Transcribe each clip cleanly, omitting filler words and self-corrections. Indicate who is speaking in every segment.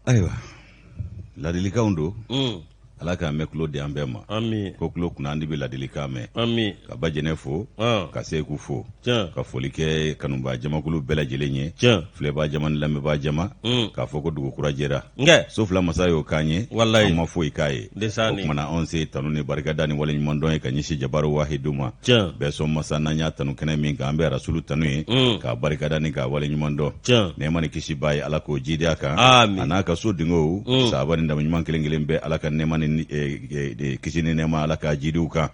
Speaker 1: Ayiwa, ladilikanw don. Ala k'an mɛn tulo di an bɛɛ ma. Ko tulo kunnandi bɛ ladilikan mɛn. Ka ba jɛnɛ fo, ka seku fo, ka foli kɛ kanubaa jamakulu bɛɛ lajɛlen ye, filɛbaa jama ni lamɛnbaa jama, k'a fɔ ko dugu kura jɛra. So fila masa y'o k'an ye, an ma foyi k'a ye. O tuma na anw se tanu ni barikada ni waleɲumandɔn ye ka ɲɛsin jabaru wahidu ma, bɛɛ sɔn masa n'an y'a tanu kɛnɛ min kan, an bɛ rasulu tanu ye k'a barikada ni k'a waleɲumandɔn. Nɛɛma ni kisi b'a ye, Ala k'o jidi a kan, a n'a ka so dingow sahaba ni danbe ɲuman kelen kelen bɛɛ, Ala ka nɛɛma ni kisi ni nɛɛma, Ala k'a jidi u kan.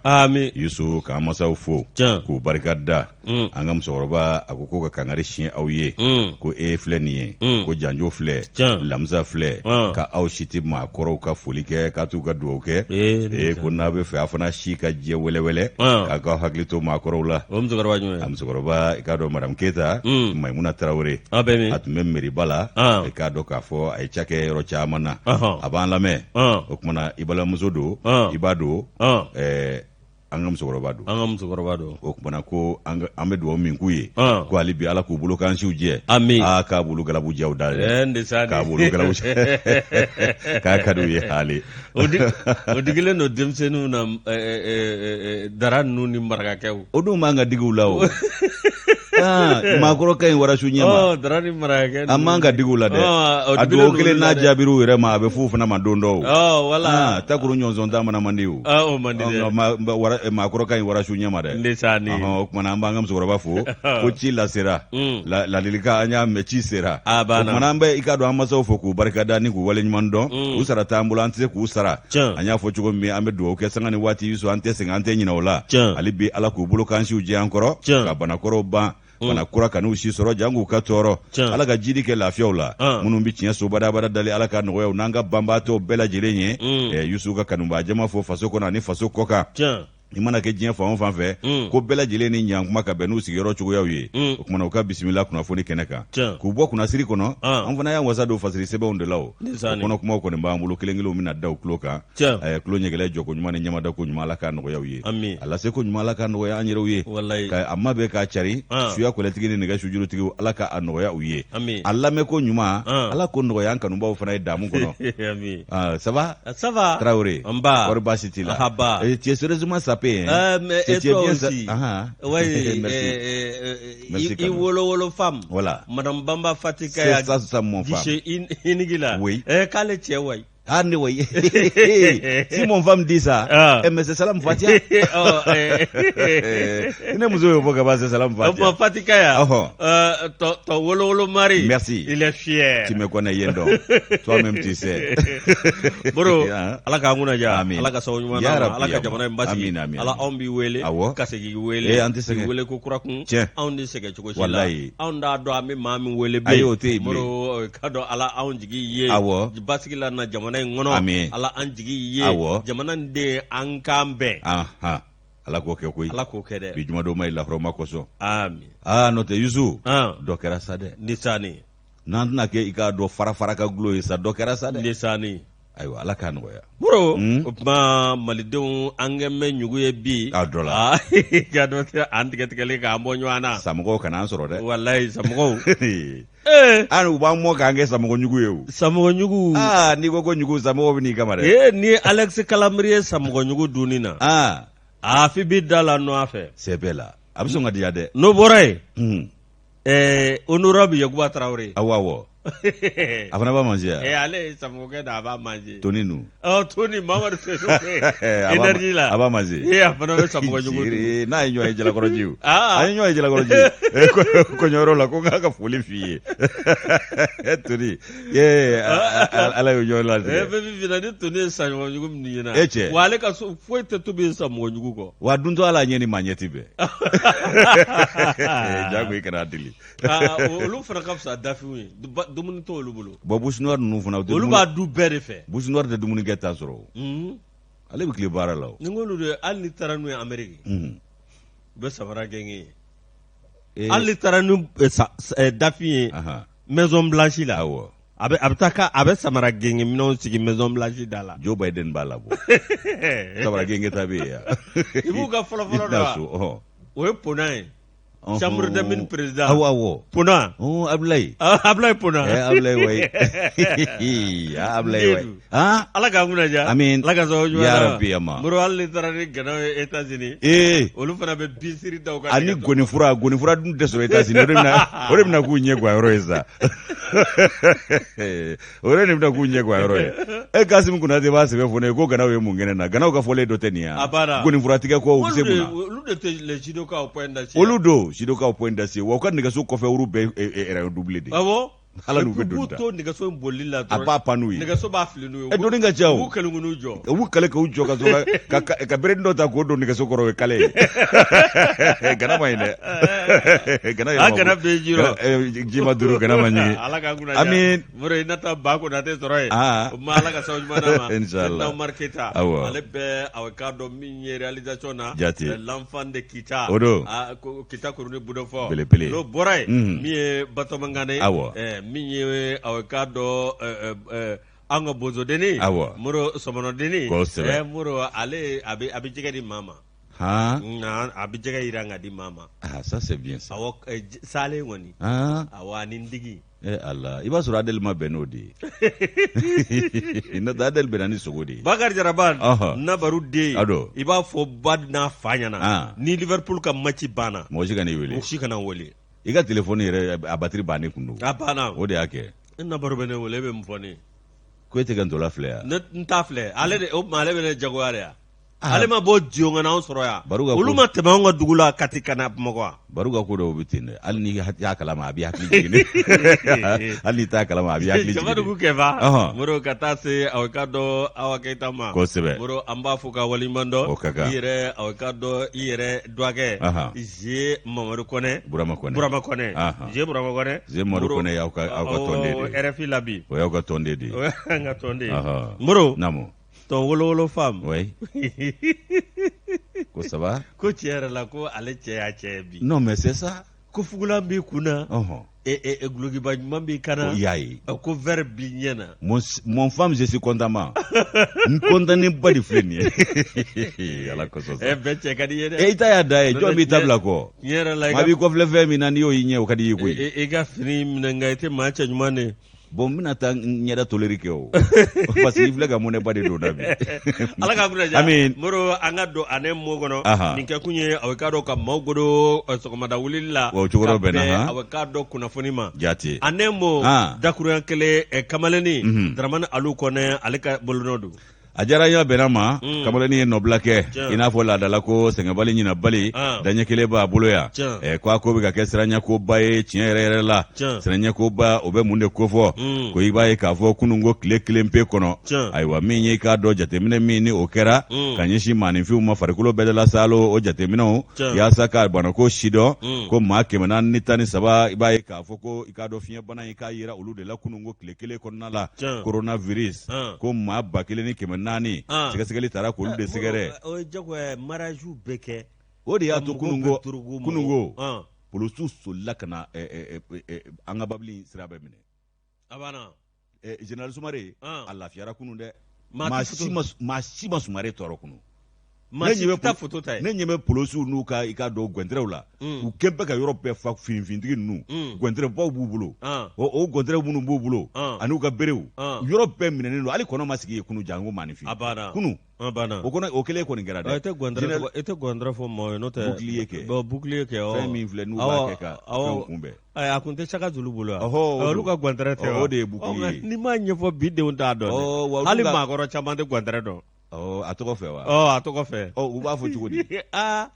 Speaker 1: Yusu, k'an masaw fo k'u barika da. An ka musokɔrɔba a ko ko ka kangari siɲɛ aw ye, ko e filɛ nin ye, ko janjo filɛ, lamisa filɛ, ka aw si tɛ maakɔrɔw ka foli kɛ, k'a t'u ka dugawu kɛ. Ee, ko n'a bɛ fɛ a fana si ka jɛ wɛlɛwɛlɛ, k'a k'aw hakili to maakɔrɔw la. A musokɔrɔba, i k'a dɔn, madame Keyita Mayimuna Tarawele, a tun bɛ meriba la. I k'a dɔn k'a fɔ a ye ca kɛ yɔrɔ caman na, a b'an lamɛn. O tuma na i balimamuso don, i b'a don, an ka musokɔrɔba don,
Speaker 2: an ka musokɔrɔba don.
Speaker 1: O tuma na ko an bɛ dugawu min k'u ye, ko hali bi Ala k'u bolo k'an siw jɛ.
Speaker 2: Ami.
Speaker 1: Aa, k'a bolo galabu jɛw da dɛ, k'a bolo galabu k'a ka d'u ye haali.
Speaker 2: O digilen don denmisɛnninw na, dara ninnu ni marakakɛw.
Speaker 1: O dun b'an ka digiw la o. Maakɔrɔ ka ɲi warasu ɲɛ ma.
Speaker 2: Dara ni marakakɛ.
Speaker 1: An man ka digiw la dɛ. A dugawu kelen n'a jaabir'u yɛrɛ ma, a bɛ f'u fana ma don dɔw.
Speaker 2: Wala.
Speaker 1: Takuru ɲɔnsɔn ta mana man di o.
Speaker 2: O man di dɛ.
Speaker 1: Maakɔrɔ ka ɲi warasu ɲɛ ma dɛ. O tuma na an b'an ka musokɔrɔba fo ko ci lasera, ladilikan an y'a mɛn, ci sera.
Speaker 2: A
Speaker 1: O tuma na an bɛ, i k'a dɔn, an masaw fo k'u barikada ni k'u waleɲuman dɔn. U sara t'an bolo, an tɛ se k'u sara. An y'a fɔ cogo min, an bɛ dugawu kɛ sanga ni waati, Yusu, an tɛ sɛgɛn, an tɛ ɲinɛ o la. Hali bi Ala k'u bolo k'an siw jɛ an kɔrɔ, ka banakɔrɔw ban, bana kura kan'u si sɔrɔ, jan k'u ka tɔɔrɔ. Ala ka jidi kɛ lafiyaw la. Minnu bɛ tiɲɛ so badabada dali, Ala ka nɔgɔya u n'an ka banbaatɔw bɛɛ lajɛlen ye. Yusu, ka kanubaa jama fo faso kɔnɔ ani faso kɔkan, i mana kɛ diɲɛ fan o fan fɛ, ko bɛɛ lajɛlen ni ɲankuma ka bɛn n'u sigiyɔrɔ cogoyaw ye. O tuma na u ka bisimila kunnafoni kɛnɛ kan k'u bɔ kunnasiri kɔnɔ. An fana y'an wasa don fasiri sɛbɛnw de la. O kɔnɔ kumaw kɔni b'an bolo, kelen kelenw bɛna da u tulo kan. Tulo ɲɛgɛlɛ jɔko ɲuman ni ɲɛmadako ɲuman, Ala k'a nɔgɔya u ye. A laseko ɲuman, Ala k'a nɔgɔya an yɛrɛw ye. Ka a mabɛn k'a cari, suya kɔlɛtigi ni nɛgɛ sujurutigiw, Ala k'a nɔgɔya u ye. A lamɛnko ɲuman, Ala k'o nɔgɔya an kanubaw fana ye damu kɔnɔ. Ah, ça va?
Speaker 2: Ah, ça va.
Speaker 1: Traoré.
Speaker 2: Nba.
Speaker 1: Kɔri baasi t'i la?
Speaker 2: Haba.
Speaker 1: Eh, tu es sérieusement sapé, hein?
Speaker 2: Mais et
Speaker 1: tu es
Speaker 2: toi
Speaker 1: bien
Speaker 2: aussi?
Speaker 1: Ah, ah.
Speaker 2: Oui,
Speaker 1: Merci. Merci,
Speaker 2: i
Speaker 1: Kanu.
Speaker 2: wolo wolo femme.
Speaker 1: Voilà.
Speaker 2: Madame Bamba Fatika
Speaker 1: C'est ça, ça, mon femme.
Speaker 2: guichet Inigila.
Speaker 1: Oui.
Speaker 2: Eh, k'ale cɛ wayi.
Speaker 1: Ah, ne oui. Si mon femme dit ça,
Speaker 2: Ah.
Speaker 1: eh, mais c'est salam Fatia.
Speaker 2: Oh, eh.
Speaker 1: Ne muso y'o fɔ ka ban, c'est salam
Speaker 2: O tuma
Speaker 1: Fatia.
Speaker 2: Fatika ya.
Speaker 1: Ɔhɔ.
Speaker 2: Ton wolo wolo mari.
Speaker 1: Merci.
Speaker 2: Il est fier.
Speaker 1: Tu me connais, Yendon. Toi-même, tu sais.
Speaker 2: Boro,
Speaker 1: Ah.
Speaker 2: Ala k'an kunna diya.
Speaker 1: Amin.
Speaker 2: Ala ka sababu ɲuman
Speaker 1: Ya
Speaker 2: d'an ma.
Speaker 1: Rabbi,
Speaker 2: Ala ka
Speaker 1: ya
Speaker 2: jamana in basigi.
Speaker 1: Amin, amin,
Speaker 2: Ala
Speaker 1: amin.
Speaker 2: anw b'i wele.
Speaker 1: Awɔ.
Speaker 2: Ka segin k'i wele.
Speaker 1: Eh, an tɛ sɛgɛn.
Speaker 2: K'i wele ko kura kun.
Speaker 1: Tiɲɛ.
Speaker 2: Anw tɛ sɛgɛn cogo si la.
Speaker 1: Walayi.
Speaker 2: Anw t'a dɔn an bɛ maa min wele bilen.
Speaker 1: Ayi, o tɛ yen bilen.
Speaker 2: Moro, k'a dɔn Ala anw jigi ye.
Speaker 1: Awɔ.
Speaker 2: Basigi la na jamana in kɔnɔ.
Speaker 1: Amin.
Speaker 2: Ala an jigi ye.
Speaker 1: Awɔ.
Speaker 2: Jamana in den an k'an bɛn.
Speaker 1: Ah, ah. Ala k'o kɛ koyi.
Speaker 2: Ala k'o kɛ dɛ.
Speaker 1: Bi jumadon ma ye lahɔrɔma kosɔn.
Speaker 2: Amin.
Speaker 1: Aa, n'o tɛ Yusu,
Speaker 2: Ah.
Speaker 1: dɔ kɛra sa dɛ.
Speaker 2: Nisani.
Speaker 1: N'an tɛna kɛ i k'a dɔn fara fara ka gulo ye sa, dɔ kɛra sa dɛ.
Speaker 2: Nisani.
Speaker 1: Ayiwa, Ala k'a nɔgɔya.
Speaker 2: Moro, o tuma malidenw an kɛ bɛ ɲugu ye bi.
Speaker 1: A dɔ la.
Speaker 2: Aa, ka dɔ tɛ an tigɛ tigɛlen k'an bɔ ɲɔgɔn na.
Speaker 1: Samɔgɔw kana an sɔrɔ dɛ.
Speaker 2: Walayi samɔgɔw. Ee.
Speaker 1: An u b'an mɔ k'an kɛ samɔgɔ ɲugu ye o.
Speaker 2: Samɔgɔ ɲugu.
Speaker 1: Aa, n'i ko ko ɲugu, samɔgɔw bɛ n'i kama dɛ.
Speaker 2: Ee, ni Alex Kalamiri ye samɔgɔ ɲugu dunni na.
Speaker 1: Aa.
Speaker 2: A fi b'i da la nɔ fɛ.
Speaker 1: Sɛbɛ la. A bɛ sɔn ka diya dɛ.
Speaker 2: N'o bɔra yen. Honorable Yakuba Traoré.
Speaker 1: Awɔ awɔ. A fana b'a manger
Speaker 2: wa? Ale ye samɔgɔkɛ da, a b'a manger.
Speaker 1: Toni ninnu.
Speaker 2: Ɔ Toni Mamadu Toni énergie la.
Speaker 1: A b'a manger.
Speaker 2: Ee, a fana bɛ samɔgɔ ɲugu dun.
Speaker 1: N'a ye ɲɔgɔn ye Jalakɔrɔji o.
Speaker 2: Aa.
Speaker 1: A ye ɲɔgɔn ye Jalakɔrɔji. Kɔɲɔyɔrɔ la, ko n k'a ka foli f'i ye. Toni. Ee, Ala y'o ɲɔgɔn latigɛ.
Speaker 2: Ee, bɛɛ b'i finna ni Toni ye saɲɔgɔ ɲugu min ɲɛna.
Speaker 1: E cɛ.
Speaker 2: Wa ale ka so foyi tɛ tobi samɔgɔ ɲugu kɔ.
Speaker 1: Wa duntɔ ala ɲɛ ni maa ɲɛ ti bɛn. Jago i kana deli.
Speaker 2: Olu fana ka fisa dafinw ye, dumuni t'olu bolo.
Speaker 1: Bon, bouche noire ninnu fana.
Speaker 2: Olu b'a du bɛɛ de fɛ.
Speaker 1: Bouche noire tɛ dumuni kɛ ta sɔrɔ o. Ale bɛ tile baara la o.
Speaker 2: Ni k'olu de, hali ni taara n'u ye Amérique. U bɛ samara gɛngɛ ye. Hali ni taara n'u dafin ye Maison Blanche la.
Speaker 1: Awɔ.
Speaker 2: A bɛ taa a bɛ samara genge minɛnw sigi Maison Blanche da la.
Speaker 1: Joe Biden b'a labɔ. Samara genge ta bɛ yen yan.
Speaker 2: I b'u ka fɔlɔ fɔlɔ dɔn wa? O ye pona ye. Chambre des mines président.
Speaker 1: Awɔ awɔ.
Speaker 2: Pona.
Speaker 1: Oh Abulayi.
Speaker 2: Abulayi Pona.
Speaker 1: Eh Abulayi wayi. Ah Abulayi wayi.
Speaker 2: Ah Ala k'an kunna diya.
Speaker 1: Amin.
Speaker 2: Ala ka sababu ɲuman
Speaker 1: Ya Rabbi ama.
Speaker 2: Moro hali n'i taara ni ganaw ye États-Unis.
Speaker 1: Ee.
Speaker 2: Olu fana bɛ bisiri da u
Speaker 1: ka. Ani gɔnifura gɔnifura dun tɛ sɔrɔ États-Unis o de bɛna o de bɛna k'u ɲɛ gan yɔrɔ ye sa. O de bɛna k'u ɲɛ gan yɔrɔ ye. E Kasimu Konate b'a sɛbɛ fɔ ne ye ko ganaw ye mun kɛ ne na ganaw ka fɔlen dɔ tɛ nin ye
Speaker 2: wa? A banna.
Speaker 1: Gɔnifuratigɛ ko u bɛ se mun na?
Speaker 2: Olu de tɛ les judokas au poing d'acier.
Speaker 1: Olu don judokas au poing d'acier wa u ka nɛgɛso kɔfɛ wuru bɛɛ ye rayon doublé de ye.
Speaker 2: Awɔ.
Speaker 1: Ala n'u bɛ
Speaker 2: doni ta. U b'u to nɛgɛso in bolili la
Speaker 1: dɔrɔn. A b'a pan n'u ye.
Speaker 2: Nɛgɛso b'a fili n'u ye.
Speaker 1: E doni ka ca o.
Speaker 2: U b'u kelen k'u jɔ.
Speaker 1: U b'u kale k'u jɔ ka sɔrɔ ka ka ka berenin dɔ ta k'o don nɛgɛso kɔrɔ o ye kale ye. Gana ma ɲi dɛ.
Speaker 2: Gana yɛrɛ. A gana bɛ ji rɔ.
Speaker 1: Ji ma duuru gana ma ɲigin.
Speaker 2: Ala k'an kunna diya.
Speaker 1: Ami.
Speaker 2: Moro i na taa ba Konate sɔrɔ yen.
Speaker 1: Aa.
Speaker 2: O ma Ala ka sababu ɲuman d'an ma.
Speaker 1: Inchallah.
Speaker 2: Seydina Umaru Keyita.
Speaker 1: Awɔ.
Speaker 2: Ale bɛ a k'a dɔn min ye réalisation na.
Speaker 1: Jate.
Speaker 2: L'enfant de Kita.
Speaker 1: O don.
Speaker 2: Aa ko Kita kuruni budofɔ.
Speaker 1: Belebele.
Speaker 2: N'o bɔra yen.
Speaker 1: Unhun.
Speaker 2: Min ye Batɔma Kane.
Speaker 1: Awɔ.
Speaker 2: Ɛɛ min ye a k'a dɔn ɛɛ an ka bozodennin.
Speaker 1: Awɔ.
Speaker 2: Moro sɔmɔnɔdennin.
Speaker 1: Kosɛbɛ.
Speaker 2: Ɛɛ Moro ale a bɛ a bɛ jɛgɛ di maa ma.
Speaker 1: Han.
Speaker 2: A bɛ jɛgɛ yiran ka di maa ma.
Speaker 1: Ah ça c'est bien ça.
Speaker 2: Awɔ salen kɔni.
Speaker 1: Han.
Speaker 2: Awɔ ani ndigi.
Speaker 1: Eh Allah i b'a sɔrɔ Adel ma bɛn n'o de ye. N'o tɛ Adel bɛnna ni sogo de ye.
Speaker 2: Bakari Jaraban
Speaker 1: Ɔhɔ.
Speaker 2: Nabaru den
Speaker 1: A don.
Speaker 2: i b'a fɔ ba n'a fa ɲɛna
Speaker 1: Ah.
Speaker 2: ni Liverpool ka match banna
Speaker 1: Mɔgɔ si kan'i wele.
Speaker 2: mɔgɔ si kana n wele.
Speaker 1: I ka téléphone yɛrɛ a batterie bannen kun don.
Speaker 2: A banna.
Speaker 1: O de y'a kɛ.
Speaker 2: E Nabaru bɛ ne wele e bɛ mun fɔ ne ye?
Speaker 1: Ko e tɛ ka ntola filɛ yan.
Speaker 2: Ne n t'a filɛ ale de o tuma ale bɛ ne jagoya de yan. Ale ma bɔ Dion ka na anw sɔrɔ yan.
Speaker 1: Baru ka
Speaker 2: Olu
Speaker 1: ko-
Speaker 2: ma tɛmɛ anw ka dugu la Kati ka na Bamakɔ wa?
Speaker 1: Baru ka ko dɔw bɛ ten dɛ hali n'i y'a kalama a b'i hakili jigin dɛ. Hali n'i t'a kalama a b'i hakili jigin.
Speaker 2: Jamadugu Kɛfa
Speaker 1: Ɔhɔn.
Speaker 2: Moro ka taa se aw ka dɔn Awa Keyita ma.
Speaker 1: Kosɛbɛ.
Speaker 2: Moro an b'a fo ka waleɲuman dɔn.
Speaker 1: O ka kan.
Speaker 2: I yɛrɛ aw ka dɔn i yɛrɛ dɔgɔkɛ.
Speaker 1: Ahan.
Speaker 2: Zie Mamadu Kɔnɛ.
Speaker 1: Burama Kɔnɛ.
Speaker 2: Burama Kɔnɛ.
Speaker 1: Ahan.
Speaker 2: Zie Burama Kɔnɛ.
Speaker 1: Zie Mamadu
Speaker 2: Moro-
Speaker 1: Kɔnɛ y'aw ka aw ka tɔnden de ye.
Speaker 2: RFI la bi.
Speaker 1: O y'aw ka tɔnden de ye.
Speaker 2: O y'an ka tɔnden ye.
Speaker 1: Ahan.
Speaker 2: Moro.
Speaker 1: Naamu.
Speaker 2: Ton wolowolo femme.
Speaker 1: Oui. Ko ça va?
Speaker 2: Ko tiɲɛ yɛrɛ la ko ale cɛ y'a cɛ ye bi.
Speaker 1: Non mais c'est ça.
Speaker 2: Ko fugulan b'i kun na.
Speaker 1: Ɔhɔn.
Speaker 2: E e gulokiba ɲuman b'i kan na.
Speaker 1: I y'a ye.
Speaker 2: Ko verre b'i ɲɛ na.
Speaker 1: Mon, mon femme, je suis content. N content ba de filɛ nin ye. Ala kosɔn sa.
Speaker 2: Ɛ bɛɛ cɛ ka di i ye dɛ.
Speaker 1: E i ta y'a da ye, jɔn b'i ta bila kɔ?
Speaker 2: Tiɲɛ yɛrɛ la i
Speaker 1: Maa
Speaker 2: ka
Speaker 1: b'i kɔfilɛ fɛn min na n'i y'o y'i ɲɛ o ka di i ye koyi.
Speaker 2: i ka fini minɛ nka i tɛ maa cɛ ɲuman de ye.
Speaker 1: Bon n bɛna taa n ɲɛda toleri kɛ o. Parce que i filɛ ka mɔnɛba de don na bi.
Speaker 2: Ala k'an kunna diya.
Speaker 1: Amin.
Speaker 2: Moro an ka don a ne mot kɔnɔ.
Speaker 1: Aha.
Speaker 2: Nin kɛkun ye aw k'a dɔn ka maaw godo sɔgɔmada wulili la.
Speaker 1: O cogo dɔ
Speaker 2: Ka
Speaker 1: bɛnna,
Speaker 2: bɛn
Speaker 1: han.
Speaker 2: aw k'a dɔn kunnafoni ma.
Speaker 1: Jate.
Speaker 2: A ne mot
Speaker 1: Ah.
Speaker 2: dakurunya kelen kamalennin.
Speaker 1: Mhm.
Speaker 2: Daramani Alu Kɔnɛ ale ka bolonɔ don.
Speaker 1: A diyara n ye a bɛnna ma kamalennin ye nɔbila kɛ
Speaker 2: Tiɲɛ.
Speaker 1: i n'a fɔ laadala ko sɛgɛnbali ɲinabali
Speaker 2: Ah.
Speaker 1: daɲɛ kelen b'a bolo yan
Speaker 2: Tiɲɛ.
Speaker 1: ɛ ko a ko bɛ ka kɛ siranɲɛkoba ye tiɲɛ yɛrɛ yɛrɛ la
Speaker 2: Tiɲɛ.
Speaker 1: siranɲɛkoba o bɛ mun de kofɔ ko i b'a ye k'a fɔ kununko tile kelen pe kɔnɔ
Speaker 2: Tiɲɛ.
Speaker 1: ayiwa min ye i k'a dɔn jateminɛ min ni o kɛra ka ɲɛsin maaninfinw ma farikolo bɛɛ la saalo o jateminɛw
Speaker 2: Tiɲɛ.
Speaker 1: yaasa ka banako sidɔn ko maa 413 i b'a ye k'a fɔ ko i k'a dɔn fiɲɛbana in k'a yera olu de la kununko tile kelen kɔnɔna la
Speaker 2: Tiɲɛ.
Speaker 1: coronavirus
Speaker 2: Ah.
Speaker 1: ko maa 1400
Speaker 2: Ah.
Speaker 1: sɛgɛsɛgɛli taara k'olu de sɛgɛrɛ
Speaker 2: O ye jagoya ye mariage bɛ kɛ.
Speaker 1: o de y'a to
Speaker 2: Ka mɔgɔw
Speaker 1: kununko
Speaker 2: bɛɛ turugu mɔgɔ.
Speaker 1: kununko
Speaker 2: Ah.
Speaker 1: polisiw solila ka na an ka babili sira bɛɛ minɛ
Speaker 2: A banna.
Speaker 1: Général Sumare
Speaker 2: Ah.
Speaker 1: a lafiyara kunun dɛ
Speaker 2: Maa
Speaker 1: maa
Speaker 2: tɛ
Speaker 1: si
Speaker 2: photo-
Speaker 1: ma maa si ma Sumare tɔɔrɔ kunun
Speaker 2: Maa
Speaker 1: Ne
Speaker 2: si
Speaker 1: ɲɛ bɛ
Speaker 2: tɛ taa
Speaker 1: pol-
Speaker 2: photo ta yen.
Speaker 1: ne ɲɛ bɛ polosiw n'u ka i ka dɔn gɛntɛrɛw la u kɛn bɛ ka yɔrɔ bɛɛ fa finfintigi ninnu gɛntɛrɛbaw b'u bolo
Speaker 2: Ah.
Speaker 1: o gɛntɛrɛ minnu b'u bolo
Speaker 2: Ah.
Speaker 1: ani u ka berew
Speaker 2: Ah.
Speaker 1: yɔrɔ bɛɛ minɛnen don hali kɔnɔ ma sigi yen kunu janko maaninfin
Speaker 2: A banna.
Speaker 1: kunu
Speaker 2: A banna.
Speaker 1: o kɔnɔ o kelen kɔni kɛra
Speaker 2: Ɔ, i
Speaker 1: dɛ
Speaker 2: tɛ gɔntɛrɛ
Speaker 1: Général-
Speaker 2: tɔgɔ- i tɛ gɔntɛrɛ fɔ maaw ye n'o tɛ.
Speaker 1: Bouclier kɛ.
Speaker 2: Bon, bouclier kɛ, ɔ.
Speaker 1: Fɛn min filɛ n'u b'a
Speaker 2: Awɔ,
Speaker 1: kɛ ka
Speaker 2: awɔ.
Speaker 1: fɛnw kunbɛn.
Speaker 2: Ayi, a kun tɛ Saka Zulu bolo wa?
Speaker 1: Ɔhɔ, o
Speaker 2: Olu
Speaker 1: don.
Speaker 2: ka gɔntɛrɛ tɛ
Speaker 1: Ɔ,
Speaker 2: wa?
Speaker 1: o de ye bouclier
Speaker 2: Ɔ, nka
Speaker 1: ye.
Speaker 2: n'i m'a ɲɛfɔ bi denw t'a dɔn dɛ.
Speaker 1: Ɔ, wa olu
Speaker 2: Hali
Speaker 1: ka-
Speaker 2: maakɔrɔ caman tɛ gɔntɛrɛ dɔn.
Speaker 1: Ɔ, a tɔgɔ fɛ wa
Speaker 2: Ɔ, a tɔgɔ fɛ.
Speaker 1: Ɔ, u b'a fɔ cogo di
Speaker 2: Aa,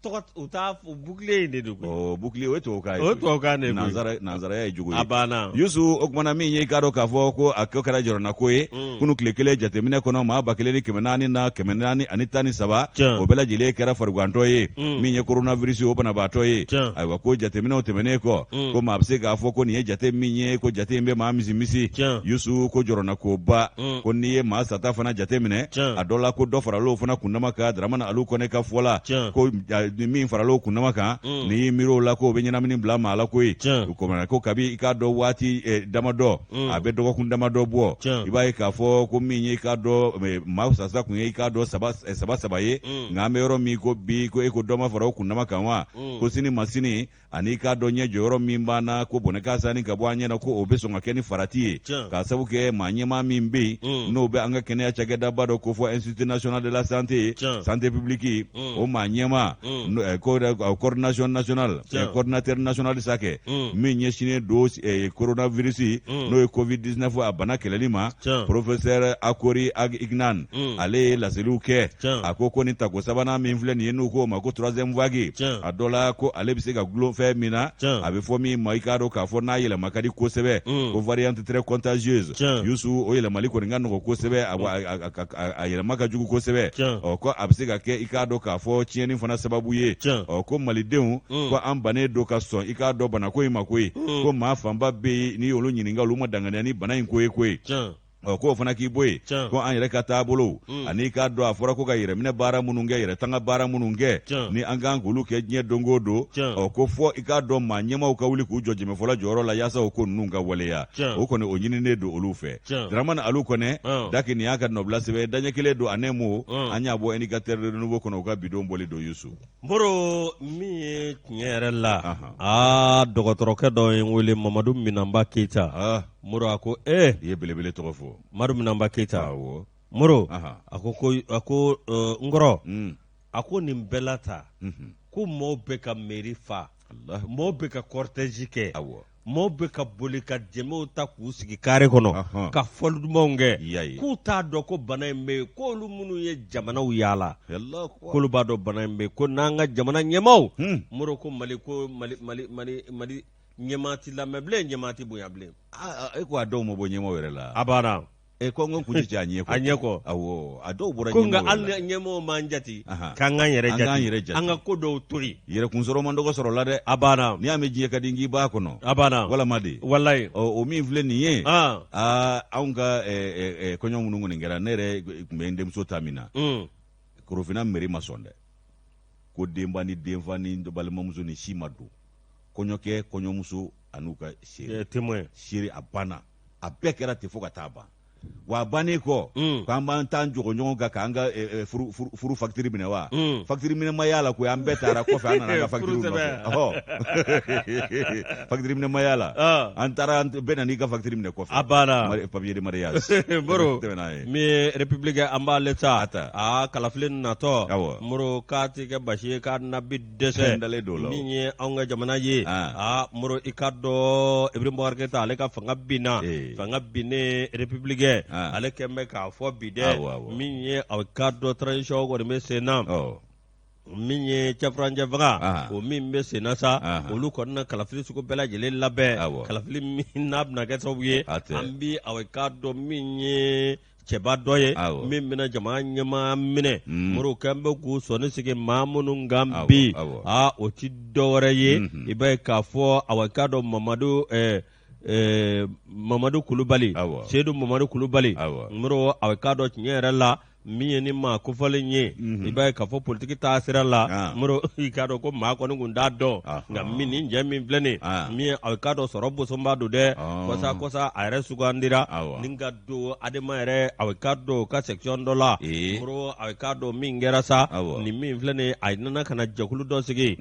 Speaker 2: tɔgɔ u t'a fɔ bouclier in de don koyi.
Speaker 1: Ɔ, bouclier o ye tubabukan ye
Speaker 2: O ye
Speaker 1: koyi.
Speaker 2: tubabukan de ye koyi.
Speaker 1: Nanzara nanzaraya ye jogo ye
Speaker 2: A banna.
Speaker 1: Yusu o kumana min ye i k'a dɔn k'a fɔ ko a ko kɛra jɔrɔnako ye kunu tile kelen jateminɛ kɔnɔ maa 1400 na 413
Speaker 2: Tiɲɛ.
Speaker 1: o bɛɛ lajɛlen kɛra farigantɔ ye min ye coronavirus o banabaatɔ ye
Speaker 2: Tiɲɛ.
Speaker 1: ayiwa ko jateminɛw tɛmɛnen kɔ ko maa bɛ se k'a fɔ ko nin ye jate min ye ko jate in bɛ maa misimisi
Speaker 2: Tiɲɛ.
Speaker 1: Yusu ko jɔrɔnakoba ko n'i ye maa sata fana jateminɛ
Speaker 2: Tiɲɛ.
Speaker 1: a dɔ la ko dɔ faral'o fana kundama kan Dramani Alu Kɔnɛ ka fɔ la
Speaker 2: Tiɲɛ.
Speaker 1: ko min farala o kundama kan n'i y'i miiri o la ko o bɛ ɲɛnamini bila maa la koyi ko kabi i k'a dɔn waati damadɔ a bɛ dɔgɔkun damadɔ bɔ i b'a ye k'a fɔ ko min ye i k'a dɔn maa sasa tun ye i k'a dɔn saba saba saba ye nka an bɛ yɔrɔ min ko bi ko e ko dɔ ma fara o kundama kan wa ko sini ma sini ani i k'a dɔn ɲɛ jɔyɔrɔ min b'an na ko bɔnɛ ka sani ka bɔ an ɲɛ na ko o bɛ sɔn ka kɛ ni farati ye k'a sabu kɛ maa ɲɛmaa min bɛ yen n'o bɛ an ka kɛnɛya cakɛdaba dɔ kofɔ institut national de la santé ye santé publique o maa ɲɛmaa coordination nationale coordinateur national sa kɛ min ɲɛsinnen don coronavirus n'o ye covid 19 a bana kɛlɛli ma professeur Akori Ag Ignan ale ye laseliw kɛ a ko ko nin tako sabanan min filɛ nin ye n'u k'o ma ko troisième vague a dɔ la ko ale bɛ se ka gulon fɛn min na a bɛ fɔ min ma i k'a dɔn k'a fɔ n'a yɛlɛma ka di kosɛbɛ ko variante très contagieuse Yusu o yɛlɛmali kɔni ka nɔgɔ kosɛbɛ a yɛlɛma ka jugu kosɛbɛ ɔ ko a bɛ se ka kɛ i k'a dɔn k'a fɔ tiɲɛni fana sababu ye ɔ ko malidenw ko an bannen don ka sɔn i k'a dɔn banako in ma koyi ko maa fanba bɛ yen n'i y'olu ɲininka olu ma danganiya ni bana in ko ye koyi. Ɔ k'o fana k'i bɔ yen ko an yɛrɛ ka taabolo ani k'a dɔn a fɔra ko ka yɛrɛminɛ baara minnu kɛ yɛrɛ tanga baara minnu kɛ ni an kan k'olu kɛ diɲɛ don o don ɔ ko fɔ i k'a dɔn maa ɲɛmaaw ka wuli k'u jɔ jɛmɛfɔla jɔyɔrɔ la yaasa o ko ninnu ka waleya o kɔni o ɲininen don olu fɛ Dramani Alu Kɔnɛ Daki nin y'a ka nɔbila sɛbɛn daɲɛ kelen don a mo an y'a bɔ Indicateur de Renouveau kɔnɔ u ka bidon bɔli don Yusu
Speaker 2: Moro min ye tiɲɛ yɛrɛ la aa dɔgɔtɔrɔkɛ dɔ ye n wele Mamadu Minanba Keyita Moro a ko ee
Speaker 1: i ye belebele tɔgɔ fɔ
Speaker 2: Mamadu Minanba Keyita Moro a ko a ko n kɔrɔ a ko nin bɛɛ la ta ko mɔɔw bɛ ka mairie fa mɔɔw bɛ ka cortège kɛ mɔɔw bɛ ka boli ka jɛmɛw ta k'u sigi kare kɔnɔ ka fɔli dumanw kɛ k'u t'a dɔn ko bana in bɛ yen k'olu minnu ye jamanaw yaala k'olu b'a dɔn bana in bɛ yen ko n'an ka jamana ɲɛmaaw Moro ko Mali ko Mali Mali Mali Mali ɲɛmaa ti lamɛn bilen ɲɛmaa ti bonya bilen
Speaker 1: e ko a dɔw ma bɔ ɲɛmaaw yɛrɛ la
Speaker 2: a banna
Speaker 1: E ko n ko kun cɛ a ɲɛ
Speaker 2: a ɲɛ kɔ
Speaker 1: awɔ a dɔw bɔra
Speaker 2: ko nka hali ni ɲɛmɔgɔw m'an jate k'an k'an yɛrɛ jate an k'an yɛrɛ jate an ka ko dɔw to yen
Speaker 1: yɛrɛkunsɔrɔ man dɔgɔ sɔrɔ la dɛ
Speaker 2: a banna
Speaker 1: n'i y'a mɛn diɲɛ ka di k'i b'a kɔnɔ
Speaker 2: a banna
Speaker 1: walama de
Speaker 2: walayi
Speaker 1: ɔ o min filɛ nin ye aa anw ka kɔɲɔ minnu kɔni kɛra ne yɛrɛ tun bɛ n denmuso ta min na Korofina mairie ma sɔn dɛ ko denba ni denfa ni balimamuso ni si ma don kɔɲɔkɛ kɔɲɔmuso an'u ka seere
Speaker 2: témoin
Speaker 1: seere a banna a bɛɛ kɛra ten fo ka taa ban wa a bannen kɔ k'an b'an t'an jɔgɔ ɲɔgɔn kan k'an ka furu facture minɛ wa facture minɛ ma y'a la koyi an bɛɛ taara kɔfɛ an nana an ka facture nɔfɛ ɔhɔ facture minɛ ma y'a la an taara bɛɛ nan'i ka facture minɛ kɔfɛ
Speaker 2: a banna
Speaker 1: papier de mariage
Speaker 2: Moro min ye république an b'ale ta aa kalafili natɔ Moro k'a tɛ kɛ basi ye k'a na bi dɛsɛ
Speaker 1: dalen don la
Speaker 2: min ye anw ka jamana ye aa Moro i k'a dɔn Ibrahim Boubacar Keita ale ka fanga binna fanga binnen république ale kɛlen bɛ k'a fɔ bi dɛ min ye a k'a dɔn transition kɔni bɛ sen na min ye cɛfurancɛ fanga o min bɛ sen na sa olu kɔni na kalafili sugu bɛɛ lajɛlen labɛn kalafili min n'a bɛna kɛ sababu ye an bi a k'a dɔn min ye cɛba dɔ ye min bɛna jamana ɲɛmaa minɛ mm. Moro kɛn bɛ k'u sɔnni sigi maa minnu kan bi aa o ti dɔwɛrɛ ye mm-hmm. i b'a ye k'a fɔ awa k'a dɔn Mamadu eh, eh, Mamadu Kulubali Seyidu Mamadu Kulubali Moro awa k'a dɔn tiɲɛ yɛrɛ la min ye ni maa kofɔlen ye mhm. i b'a ye k'a fɔ politiki taa sira la ah. Moro i k'a dɔn ko maa kɔni kun t'a dɔn nka min nin jɛ min filɛ nin ah. min ye a k'a dɔn sɔrɔ bosonba don dɛ ah. kɔsa kɔsa a yɛrɛ sugandira ni ka don Adema yɛrɛ a k'a dɔn ka section dɔ la Moro a k'a dɔn min kɛra sa nin min filɛ nin a nana ka na jɛkulu dɔ sigi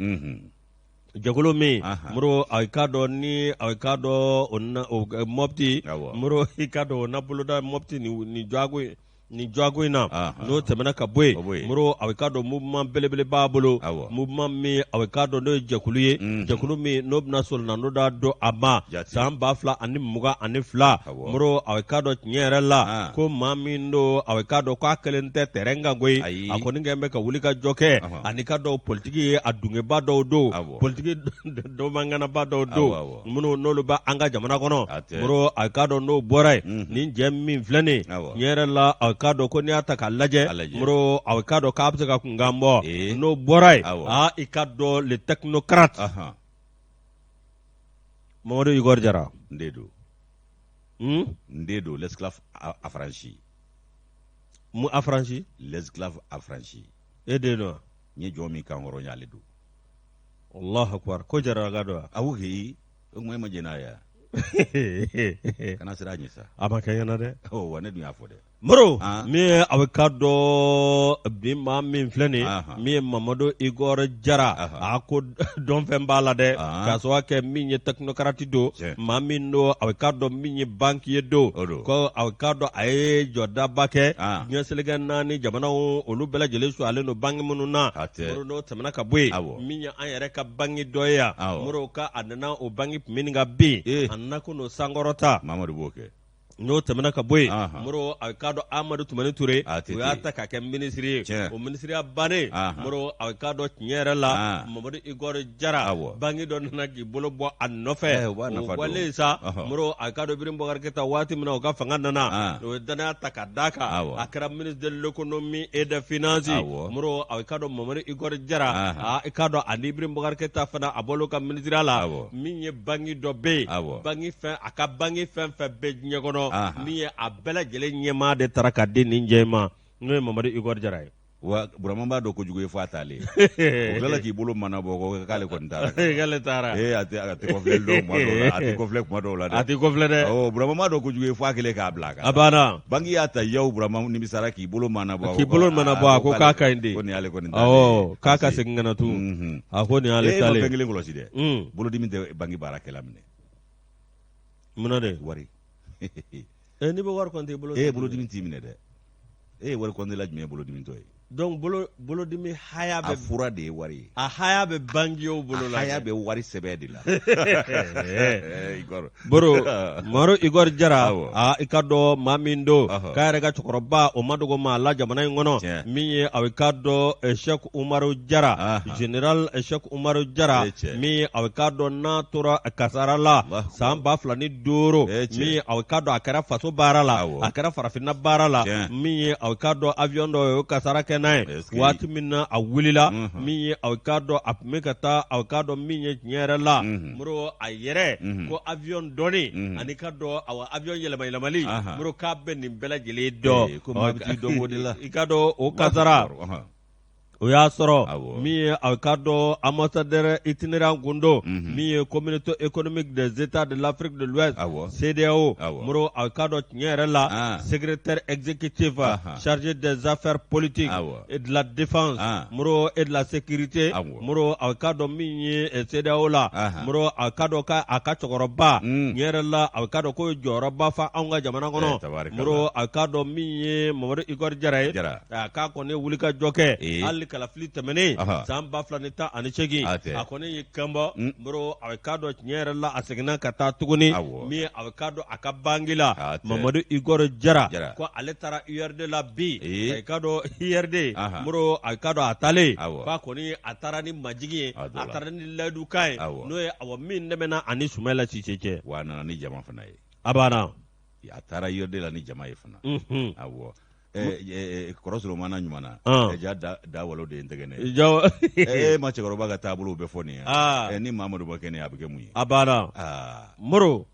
Speaker 2: jɛkulu min Moro a k'a dɔn ni a k'a dɔn Mɔpti Moro i k'a dɔn o na boloda Mɔpti nin dɔgɔkun in nin dɔgɔkun in na n'o tɛmɛna ka bɔ yen Moro a k'a dɔn mouvement belebele b'a bolo mouvement min a k'a dɔn n'o ye jɛkulu ye jɛkulu min n'o bɛna soronadon da don a ma san 2022 Moro a k'a dɔn tiɲɛ yɛrɛ la ko maa min don a k'a dɔn k'a kelen tɛ terrain kan koyi a kɔni kɛlen bɛ ka wuli ka jɔ kɛ ani k'a dɔn politiki ye a dungeba dɔw don politiki dɔnbaganaba dɔw don minnu n'olu bɛ an ka jamana kɔnɔ Moro a k'a dɔn n'o bɔra yen nin jɛ min filɛ nin tiɲɛ yɛrɛ la a k'a dɔn ko n'i y'a ta k'a lajɛ Moro a k'a dɔn k'a bɛ se ka kunkan bɔ n'o bɔra yen aa i k'a dɔn le technocrate Mamadu Igor Jara
Speaker 1: n de don n de don l'esclave affranchi
Speaker 2: mun affranchi
Speaker 1: l'esclave affranchi
Speaker 2: e den don wa
Speaker 1: N ye jɔn min kan hɔrɔnya ale don.
Speaker 2: Allahu akbar, ko jaralaka don wa?
Speaker 1: Awɔ kɛ, o tuma e ma jɛn n'a ye wa? Kana siran a ɲɛ sa.
Speaker 2: A ma kɛ ɲɛna dɛ.
Speaker 1: Ɔ wa ne dun y'a fɔ dɛ.
Speaker 2: Moro min ye a bɛ ka dɔn bi maa min filɛ nin min ye Mamadu Igor Jara, a ko dɔnfɛn b'a la dɛ, k'a sababu kɛ min ye technocrate don, maa min don a bɛ ka dɔn min ye banquier don, ko a bɛ ka dɔn a ye jɔdaba kɛ diɲɛ seleke naani jamanaw olu bɛɛ lajɛlen sualen don banki minnu na. Moro, n'o tɛmɛna ka bɔ yen, min ye an yɛrɛ ka banki dɔ ye yan, Moro, ka a nana o banki tun bɛ nin ka bin, a nana ko n'o sankɔrɔta.
Speaker 1: Mamadu b'o kɛ.
Speaker 2: N'o tɛmɛna ka bɔ yen, Moro, a k'a dɔn Amadu Tumani Ture, u y'a ta k'a kɛ minisiri ye. O minisiriya bannen, Moro, a k'a dɔn tiɲɛ yɛrɛ la, Mamadu Igor Jara, banki dɔ nana k'i bolo bɔ a nɔfɛ. O bɔlen sa, Moro, a k'a dɔn Ibrahim Boubacar Keita, waati min na o ka fanga nana, o ye dannaya ta ka d'a kan, a kɛra ministre de l'économie et des finances. Moro, a k'a dɔn Mamadu Igor Jara, i k'a dɔn ani Ibrahim Boubacar Keita fana, a bɔl'o ka minisiriya la. Min ye banki dɔ bɛ yen, banki fɛn a ka banki fɛn fɛn bɛ diɲɛ kɔnɔ, min ye a bɛɛ lajɛlen ɲɛmaa de taara ka di nin jɛ ma, n'o ye Mamadu Igor Jara ye.
Speaker 1: Wa Burama b'a dɔn kojugu ye fo a taalen, o tilala k'i bolo mana bɔ ko k'ale kɔni taara.
Speaker 2: K'ale taara.
Speaker 1: Ee, a tɛ a tɛ kɔfilɛ dɔw kuma dɔw la, a tɛ kɔfilɛ kuma dɔw la dɛ.
Speaker 2: A tɛ kɔfilɛ dɛ.
Speaker 1: Awɔ, Burama b'a dɔn kojugu ye fo a kɛlen k'a bila a kan.
Speaker 2: A banna.
Speaker 1: Banki y'a ta yaw, Burama nimisara k'i bolo mana bɔ.
Speaker 2: K'i bolo mana bɔ, a ko k'a ka ɲi de.
Speaker 1: Ko nin y'ale kɔni
Speaker 2: taalen. Awɔ, k'a ka segin ka na tun. A ko nin y'ale taalen.
Speaker 1: E ma fɛn kelen kɔlɔsi dɛ. Bolodimi tɛ banki baarakɛla minɛ.
Speaker 2: Munna de?
Speaker 1: Wari.
Speaker 2: N'i bɛ wari compter i bolo.
Speaker 1: E, bolodimi t'i minɛ dɛ. E ye wari compter la jumɛn ye bolodimitɔ ye?
Speaker 2: Donc bolodimi haya
Speaker 1: bɛ. A fura de ye wari ye.
Speaker 2: A haya bɛ bankiyew bolo
Speaker 1: la. A haya bɛ wari sɛbɛn de la.
Speaker 2: Igor. Boro Maro Igor Jara, aa, i ka dɔn maa min don, k'a yɛrɛ ka cɛkɔrɔba, o ma dogo maa la jamana in kɔnɔ, min ye a bɛ ka dɔn Cheikh Umaru Jara, général Cheikh Umaru Jara, min ye a bɛ ka dɔn n'a tora kasara la san 2005, min ye a bɛ ka dɔn a kɛra faso baara la, a kɛra farafinna baara la, min ye a bɛ ka dɔn avion dɔ ye o kasara kɛ n'a ye waati min na a wulila, min ye a bɛ ka dɔn a tun bɛ ka taa, a bɛ ka dɔn min ye tiɲɛ yɛrɛ la, Moro, a yɛrɛ ko avion dɔnni ani ka dɔn awa avion yɛlɛma yɛlɛmali, Moro, k'a bɛ nin bɛɛ lajɛlen dɔn. I ka dɔn o kasara o y'a sɔrɔ min ye a ka dɔn ambassadeur itinérant kun don, min ye Communauté économique des États de l'Afrique de l'Ouest, CEDEAO. Moro, a ka dɔn tiɲɛ yɛrɛ la, secrétaire exécutif chargé des affaires politiques et de la défense, Moro, et de la sécurité. Moro, a ka dɔn min ye CEDEAO la, Moro, a ka dɔn k'a ka cɛkɔrɔba tiɲɛ yɛrɛ la, a ka dɔn k'o ye jɔyɔrɔba fa anw ka jamana kɔnɔ. Moro, a ka dɔn min ye Mamadu Igor Jara ye, k'a kɔni wulikajɔ kɛ hali kalafili tɛmɛnen san 2018, a kɔni ye kanbɔ. Moro, a ka dɔn tiɲɛ yɛrɛ la, a seginna ka taa tuguni, min a bɛ ka dɔn a ka banki la. Mamadu Igor Jara ko ale taara URD la bi, i ka dɔn URD, Moro, a ka dɔn a taalen k'a kɔni a taara ni majigin ye, a taara ni layidukan ye, n'o ye awa min tɛmɛna ani Sumayila Sise cɛ.
Speaker 1: Wa a nana ni jama fana ye.
Speaker 2: A banna.
Speaker 1: A taara URD la ni jama ye fana. Awɔ. Kɔrɔ Solomana ɲuman na ja da walo de ye n tɛgɛ ne e ma cɛkɔrɔba ka taabolo bɛ fɔ nin ye, ni Mamadu ma kɛ nin ye, a bɛ kɛ mun ye?
Speaker 2: A banna. Moro,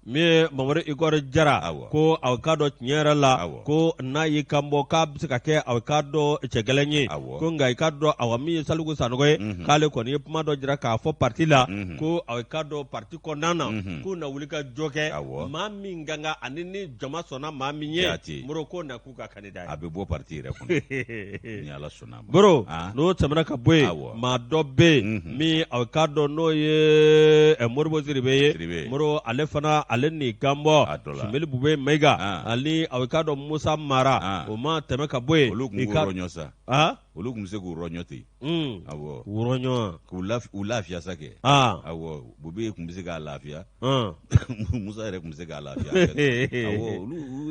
Speaker 2: min ye Mamadu Igor Jara, ko a ka dɔn tiɲɛ yɛrɛ la, ko n'a y'i kan bɔ k'a bɛ se ka kɛ a ka dɔn cɛ gɛlɛn ye, ko nka i ka dɔn awa min ye Saliku Sanogo ye, k'ale kɔni ye kuma dɔ jira k'a fɔ parti la, ko a ka dɔn parti kɔnɔna na, k'u na wuli ka jɔ kɛ maa min ka kan ani ni jama sɔnna maa min ye, Moro, k'o na k'u ka candidat ye.
Speaker 1: A bɛ bɔ parti yɛrɛ kɔnɔ ni Ala sɔnna a ma.
Speaker 2: Moro, n'o tɛmɛna ka bɔ yen, maa dɔ bɛ yen min a ka dɔn n'o ye Modibo Sidibe ye. Moro, ale fana ale ni kan bɔ Sumeli Bube Mayiga ani a ka dɔn Musa Mara, o ma tɛmɛ ka bɔ yen.
Speaker 1: Olu tun k'u rɔɲɔ sa. Olu tun bɛ se k'u rɔɲɔ ten. Awɔ.
Speaker 2: K'u rɔɲɔ.
Speaker 1: K'u lafiya sa kɛ. Awɔ, Bube tun bɛ se k'a lafiya. Musa yɛrɛ tun bɛ se k'a lafiya. Awɔ,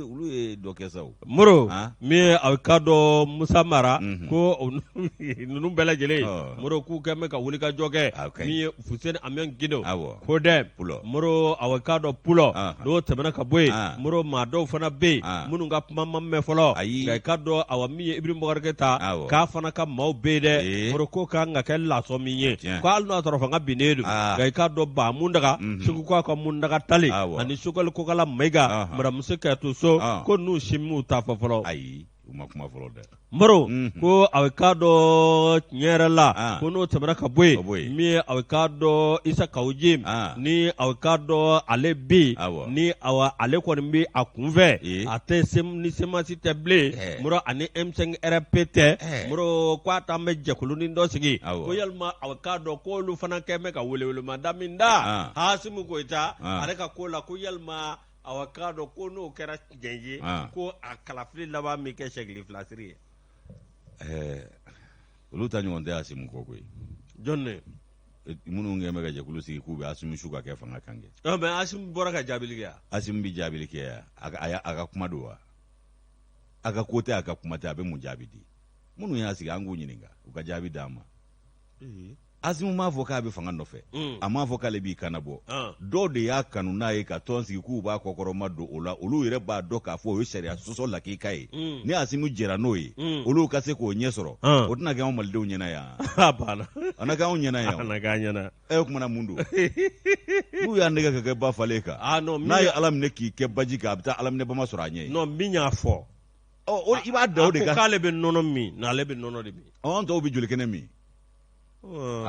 Speaker 1: olu ye dɔ kɛ sa o.
Speaker 2: Moro, min ye a ka dɔn Musa Mara, ko ninnu bɛɛ lajɛlen, Moro, k'u kɛn bɛ ka wulikajɔ kɛ, min ye Fuseni Amiɔn Gindo, Kodɛm, Moro, a ka dɔn Pulɔ, n'o tɛmɛna ka bɔ yen, Moro, maa dɔw fana bɛ yen minnu ka kuma ma mɛn fɔlɔ, nka i ka dɔn awa min ye Ibrahim Boubacar Keita, k'a fana ka maaw bɛ yen dɛ, Moro, k'o ka kan ka kɛ lasɔmi ye, ko hali n'a sɔrɔ fanga binnen don, nka i ka dɔn Ba Muntaga, Segu k'a ka Muntaga Tali ani Sogɛli Kokala Mayiga, Madame Kɛto So, ko n'u si m'u ta fɔ fɔlɔ.
Speaker 1: Ayi. U ma kuma fɔlɔ dɛ.
Speaker 2: Moro ko a k'a dɔn tiɲɛ yɛrɛ la ah. ko n'o tɛmɛna ka bɔ yen min ye a k'a dɔn Isa Kawu Jim ah. ni a k'a dɔn ale bɛ yen ni awa ale kɔni bɛ a kunfɛ a tɛ ni CMAS tɛ bilen eh. Moro ani M5 RFP tɛ eh. Moro ko a t'an bɛ jɛkulunin dɔ sigi ko yalima a k'a dɔn k'olu fana kɛn bɛ ka welewelemada min da ah. Asimi Goyita ale ka ko la ko yalima awa k'a dɔn ko n'o kɛra tiɲɛ ye ah. ko a kalafili laban min kɛ sɛgili filasiri ye
Speaker 1: ɛɛ olu ta ɲɔgɔn tɛ Asimu kɔ koyi
Speaker 2: jɔn ne
Speaker 1: minnu kɛn bɛ ka jɛkulu sigi k'u bɛ Asimu su ka kɛ fanga kan kɛ
Speaker 2: ɔ mais Asimu bɔra ka jaabili kɛ yan
Speaker 1: Asimu bɛ jaabili kɛ yan a ka kuma don wa a ka ko tɛ a ka kuma tɛ a bɛ mun jaabi di minnu y'a sigi an k'u ɲininka u ka jaabi d'an ma Asimu m'a fɔ k'a bɛ fanga nɔfɛ mm. a m'a fɔ k'ale b'i kannabɔ ah. dɔw de y'a kanu n'a ye ka tɔn sigi k'u b'a kɔkɔrɔma don o la olu yɛrɛ b'a dɔn k'a fɔ o ye sariya sɔsɔ lakika ye mm. ni Asimu jɛra n'o ye mm. olu ka se k'o ɲɛ sɔrɔ ah. o tɛna kɛ anw malidenw ɲɛna yan a na kɛ anw ɲɛna
Speaker 2: yan
Speaker 1: ɛ o kumana mun don n'u y'a nɛgɛ ka kɛ ba falen kan ah, n'a ye ala minɛ k'i kɛ baji kan a bɛ taa alaminɛ bama sɔrɔ a ɲɛ ye
Speaker 2: non min y'a fɔ
Speaker 1: ɔ i b'a da o de kan
Speaker 2: a ko k'ale bɛ nɔnɔ min n'ale bɛ nɔnɔ de min
Speaker 1: anw tɔw bɛ jolikɛnɛ min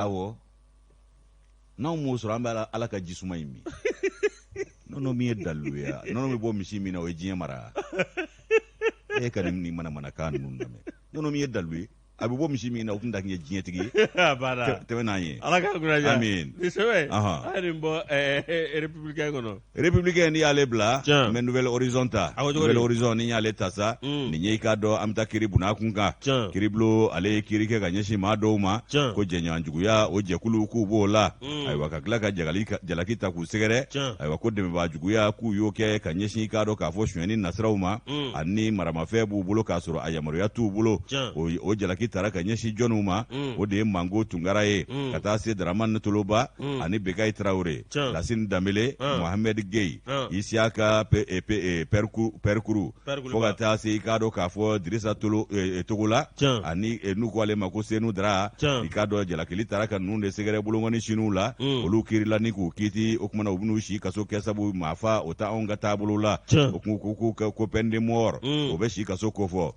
Speaker 1: awɔ n'anw m'o sɔrɔ an bɛ ala ka jisuma in min nɔnɔ min ye dalilu ye nɔnɔ bɛ bɔ misi min na o ye diɲɛ mara e ka nin manamanakan ninnu lamɛn nɔnɔ min ye dalilu ye a bɛ bɔ misi min na o tun da ye diɲɛtigi ye tɛmɛ n'an ye
Speaker 2: ala ka kunna amiin nin sɛbɛn a ye nin bɔ républicain kɔnɔ
Speaker 1: Républicain n'i y'ale bila n bɛ Nouvel Horizon ta Nouvel Horizon ni y'ale ta sa nin ye i k'a dɔn an bɛ taa kiri bunna kun kan kiribulon ale ye kiri kɛ ka ɲɛsin maa dɔw ma ko jɛɲɔgɔnjuguya o jɛkulu k'u b'o la ayiwa ka tila ka jalaki ta k'u sɛgɛrɛ ayiwa ko dɛmɛbaajuguya k'u y'o kɛ ka ɲɛsin i k'a dɔn k'a fɔ sonyɛni nasiraw ma ani maramafɛn b'u bolo k'a sɔrɔ a yamaruya t'u bolo o jalaki tara ka ɲɛsin jɔnniw ma o de ye Mango Tunkara ye ka taa se Daramani Toloba ani Bekayi Tarawele Lasini Danbele Mohamed Gueye Isiyaka Pɛrikuru fo ka taa se i k'a dɔn k'a fɔ Dirisa Togola ani n'u ko ale ma ko Senu Dara i k'a dɔn jalakili tara ka ninnu de sɛgɛrɛ bolonkɔni siniw la olu kirila ni k'u kiiti o kumana u bɛn'u si kaso kɛ sabu maafa o t'anw ka taabolo la o kun ko ko peine de mort o bɛ si kaso kofɔ.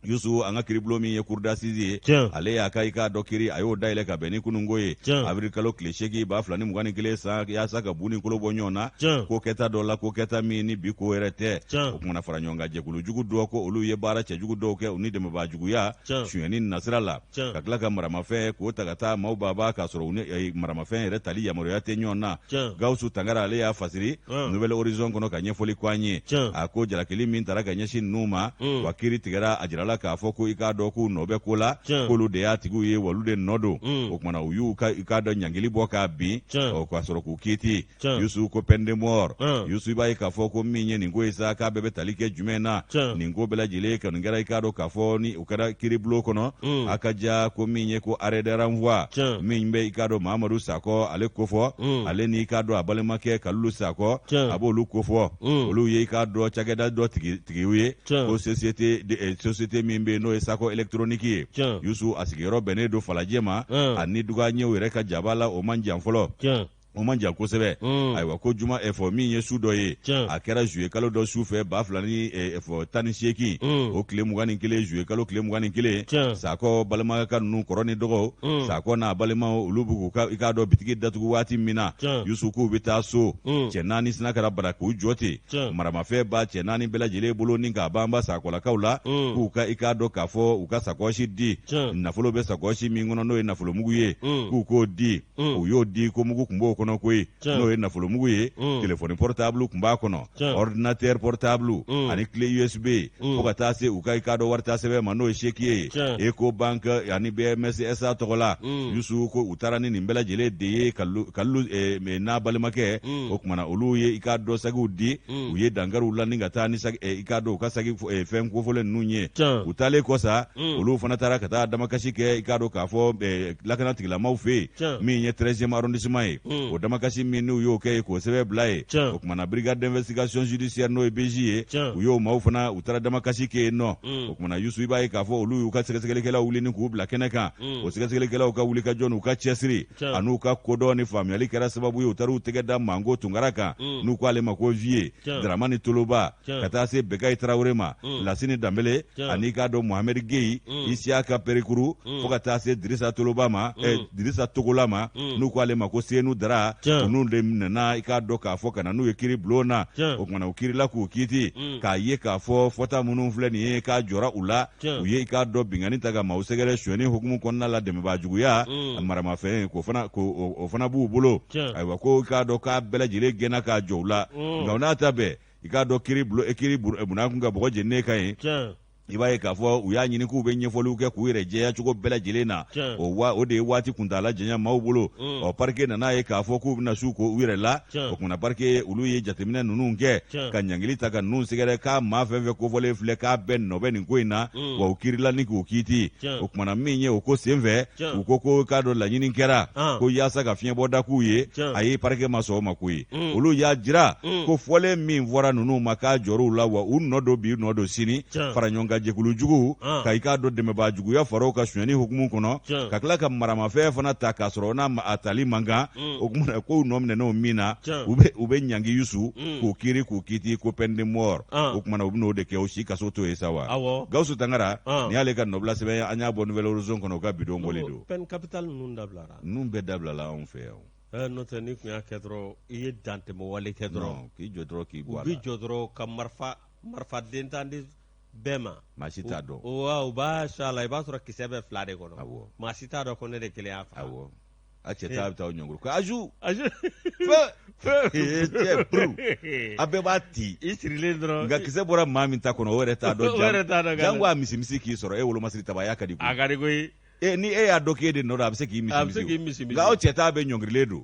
Speaker 1: Yusu an ka kiribulon min ye cour d'assises ye ale y'a ka i k'a dɔn kiri a y'o dayɛlɛ ka bɛn ni kununko ye avril kalo tile 8 2021 san yaasa ka bu ni kolo bɔ ɲɔgɔn na ko kɛta dɔ la ko kɛta min ni bi ko yɛrɛ tɛ o kumana fara ɲɔgɔn kan jɛkulu jugu dɔ ko olu ye baara cɛjugu dɔw kɛ u ni dɛmɛbaa juguya sonyɛni nasira la ka tila ka maramafɛn k'o ta ka taa maaw baba k'a sɔrɔ u ni eh, maramafɛn yɛrɛ tali yamaruya tɛ ɲɔgɔn na Gawusu Tangara ale y'a fasiri Nouvel Horizon kɔnɔ ka ɲɛfɔli ko an ye a ko jalakili min tara ka ɲɛsin ninnu ma mm. wa kiri tigɛra a jirala k'a fɔ ko i k'a dɔn k'u nɔ bɛ ko la k'olu de y'a tigiw ye wa olu de nɔ don mm. o kumana u y'u ka i k'a dɔn ɲangili bɔ k'a bin ka sɔrɔ k'u kiiti Yusu ko peine de mort Yusu i b'a ye k'a fɔ ko min ye nin ko ye sa k'a bɛɛ bɛ tali kɛ jumɛn na nin ko bɛɛ lajɛlen kɔni kɛra i k'a dɔn k'a fɔ ni o kɛra kiiribulon kɔnɔ mm. a ka ja ko min ye ko arrêt de renvoi min bɛ i k'a dɔn Mahamadu Sakɔ ale kofɔ mm. ale ni i k'a dɔn a balimakɛ Kalilu Sakɔ a b'olu kofɔ mm. olu ye i k'a dɔn cakɛda dɔ tigiw ye ko société eh, société min bɛ yen n'o ye Sakɔ électronique ye Yusu a sigiyɔrɔ bɛnnen don Falajɛ ma ani dugaɲɛw yɛrɛ ka jaba la o man jan fɔlɔ o man jan kosɛbɛ mm. ayiwa ko juma eh, fɔ min ye su dɔ ye a kɛra juye kalo dɔ su fɛ ba fila ni eh, fɔ 18 mm. o tile 21 juye kalo tile 21 sakɔ balimakɛ ninnu kɔrɔ ni dɔgɔw mm. sakɔ n'a balimaw olu b'u k'u ka i k'a dɔn bitigi datugu waati min na yusu k'u bɛ taa so cɛ naani sina ka na bara k'u jɔ ten maramafɛn b'a cɛ naani bɛɛ lajɛlen bolo ni k'a banba sakɔlakaw la k'u ka i k'a dɔn k'a fɔ u ka sakɔsi di nafolo bɛ sakɔsi min kɔnɔ n'o ye nafolomugu ye k'u k'o di Mm. u y'o di ko mugu tun b'o kɔnɔ koyi n'o ye nafolomugu ye telefɔni portable tun b'a kɔnɔ ordinateur portable mm. ani clé USB fo ka taa se u ka i k'a dɔn warita sɛbɛn ma n'o ye chèque ye Ecobank ani BMS SA tɔgɔ la Yusu ko u taara ni nin bɛɛ lajɛlen de ye Kalilu eh, n'a balimakɛ o kumana olu ye i k'a dɔn sagiw di u ye dankari u la ni ka taa ni eh, i k'a dɔn u ka sagi eh, fɛn kofɔlen ninnu ye u taalen kɔ sa olu fana taara ka taa damakasi kɛ i k'a dɔn k'a fɔ lakana tigilamaw fɛ yen min ye 13e arrondissement ye mm. O damakasi min n'u y'o kɛ yen k'o sɛbɛn bila yen, o tuma na brigade d'investigation judiciaire, n'o ye BIJ ye, u y'o maaw fana, u taara damakasi kɛ yen nɔ. O tuma na, Yusu, i b'a ye k'a fɔ olu y'u ka sɛgɛsɛgɛlikɛlaw wuli ni k'u bila kɛnɛ kan. O sɛgɛsɛgɛlikɛlaw ka wulikajɔ n'u ka cɛsiri an'u ka kodɔn ni faamuyali kɛra sababu ye, u taara u tɛgɛ da Mango Tunkara kan, n'u ko ale ma ko Vieux Dramani Toloba, ka taa se Bekayi Tarawele ma, Lasini Danbele, ani k'a dɔn Mohamɛdi Geyi, Isiyaka Perikuru, fo ka taa se Dirisa Toloba ma, Dirisa Togola ma, n'u ko ale ma ko Senu Dara. Ninnu de nana, i k'a dɔn k'a fɔ, ka na n'u ye kiri bulon na. O tuma na, u kirila k'u kiiti, k'a ye k'a fɔ fɔta minnu filɛ nin ye, k'a jɔra u la. U ye, i k'a dɔn, binkanni ta ka maaw sɛgɛrɛ sonyɛni hukumu kɔnɔna la, dɛmɛbaajuguya, maramafɛn k'o fana, o fana b'u bolo. Ayiwa, ko i k'a dɔn k'a bɛɛ lajɛlen gɛnna k'a jɔ u la. Nka o n'a ta bɛɛ, i k'a dɔn, kiri bulon, kiri bunakun ka bɔgɔ jeninen ka ɲi. I b'a ye k'a fɔ u y'a ɲini k'u bɛ ɲɛfɔliw kɛ k'u yɛrɛ jɛya cogo bɛɛ lajɛlen na. O wa, o de ye waati kuntaala janya maaw bolo. Ɔ, parquet nana ye k'a fɔ k'u bɛna su ko u yɛrɛ la. O kumana, parquet olu ye jateminɛ ninnu kɛ ka ɲangili ta ka ninnu sɛgɛrɛ, k'a maa fɛn fɛn kofɔlen filɛ, k'a bɛɛ nɔ bɛ nin ko in na. Wa u kirila ni k'u kiiti. O kumana, min ye o ko senfɛ, u ko ko k'a dɔn laɲini kɛra ko yaasa ka fiɲɛbɔda k'u ye. Ayi, parquet ma sɔn o ma koyi. Olu y'a jira ko fɔlen min fɔra ninnu ma, k'a jɔr'u la, wa u nɔ don bi, nɔ don sini, fara ɲɔgɔn kan jɛkulu jugu, ka i k'a dɔn dɛmɛbaa juguya fara o kan sonyɛni hukumu kɔnɔ, ka tila ka maramafɛn fana ta k'a sɔrɔ n'a a tali man kan. O kumana, k'u nɔ minɛn'o min na, u bɛ ɲangi, Yusu, k'u kiri k'u kiiti ko peine de mort. O kumana, u bɛn'o de kɛ, o si kaso to ye sa wa. Gawusu Tangara, nin y'ale ka nɔbila sɛbɛn ye, an y'a bɔ Nouvel Horizon kɔnɔ, u ka bidon bɔli don.
Speaker 2: Peine capitale ninnu dabilala.
Speaker 1: Ninnu bɛɛ dabilala anw fɛ yan.
Speaker 2: N'o tɛ, n'i tun y'a kɛ dɔrɔn, i ye dantɛmɛ wale kɛ dɔrɔn,
Speaker 1: k'i jɔ dɔrɔn k'i bɔ a
Speaker 2: la, u b'i jɔ dɔrɔn ka marifa marifaden tan di bɛɛ ma.
Speaker 1: Maa si t'a dɔn.
Speaker 2: Wa u b'a sɔn a la, i b'a sɔrɔ kisɛ bɛ fila de kɔnɔ. Maa si t'a dɔn ko ne de kelen y'a faga.
Speaker 1: Awɔ, a cɛ ta bɛ taa ɲɔngiri ko azu feu cɛ buru, a bɛɛ b'a ti.
Speaker 2: I sirilen dɔrɔn.
Speaker 1: Nka kisɛ bɔra maa min ta kɔnɔ, o yɛrɛ t'a dɔn.
Speaker 2: O yɛrɛ t'a dɔn.
Speaker 1: Jango a misimisi k'i sɔrɔ e wolomasiri taba y'a ka di.
Speaker 2: A ka di koyi.
Speaker 1: E, ni e y'a dɔn k'e de nɔ don, a bɛ se k'i
Speaker 2: misi. A bɛ se k'i misi.
Speaker 1: Nka aw cɛ ta bɛ ɲɔngirilen don.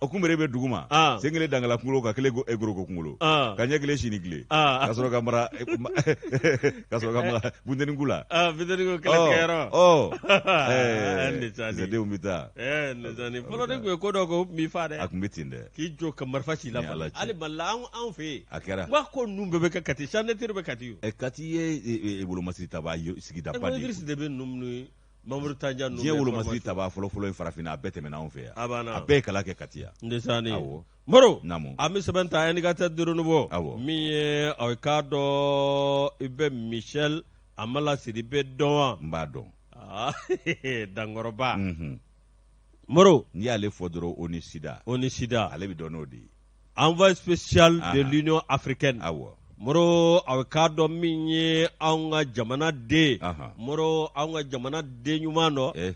Speaker 1: O kunbere bɛ dugu ma. Sen kelen dangala kunkolo ka kelen goroko kunkolo. Ka ɲɛ kelen sini tile. Ka sɔrɔ ka mara ka sɔrɔ ka mara bunteniku la.
Speaker 2: Bunteniku kɛlɛtigɛyɔrɔ.
Speaker 1: Ɔ, ɛɛ, bɛ taa.
Speaker 2: Ɛɛ, fɔlɔ de tun ye ko dɔ kɛ, o tun b'i fa dɛ.
Speaker 1: A tun bɛ ten dɛ.
Speaker 2: K'i jɔ ka marifa ci la. Hali Mali la, anw fɛ yen.
Speaker 1: A kɛra.
Speaker 2: N ko ninnu bɛɛ bɛ kɛ Kati, champ de tir bɛ Kati.
Speaker 1: Ɛ, Kati ye wolomasiri taba sigidaba
Speaker 2: de ye. Idrisi de bɛ ninnu ye. Mamuru Tanja
Speaker 1: ninnu. Diɲɛ wolomasiri taba fɔlɔfɔlɔ ye farafinna, a bɛɛ tɛmɛna anw fɛ yan.
Speaker 2: A banna.
Speaker 1: A bɛɛ ye kalan kɛ Kati yan.
Speaker 2: Ndesanni. Awɔ. Moro.
Speaker 1: Naamu.
Speaker 2: An bɛ sɛbɛn ta Indicateur du Renouveau.
Speaker 1: Awɔ.
Speaker 2: Min ye aw k'a dɔn, i bɛ Michel Amala Sidibe dɔn wa?
Speaker 1: N b'a dɔn.
Speaker 2: Ah, dankɔrɔba. Moro.
Speaker 1: N'i y'ale fɔ dɔrɔn, ONU Sida.
Speaker 2: ONU Sida.
Speaker 1: Ale bɛ dɔn n'o de ye.
Speaker 2: Envoyé spécial de l'Union africaine.
Speaker 1: Awɔ.
Speaker 2: Moro, aw k'a dɔn min ye anw ka jamana den. Moro, anw ka jamana den ɲuman dɔ.
Speaker 1: Eh.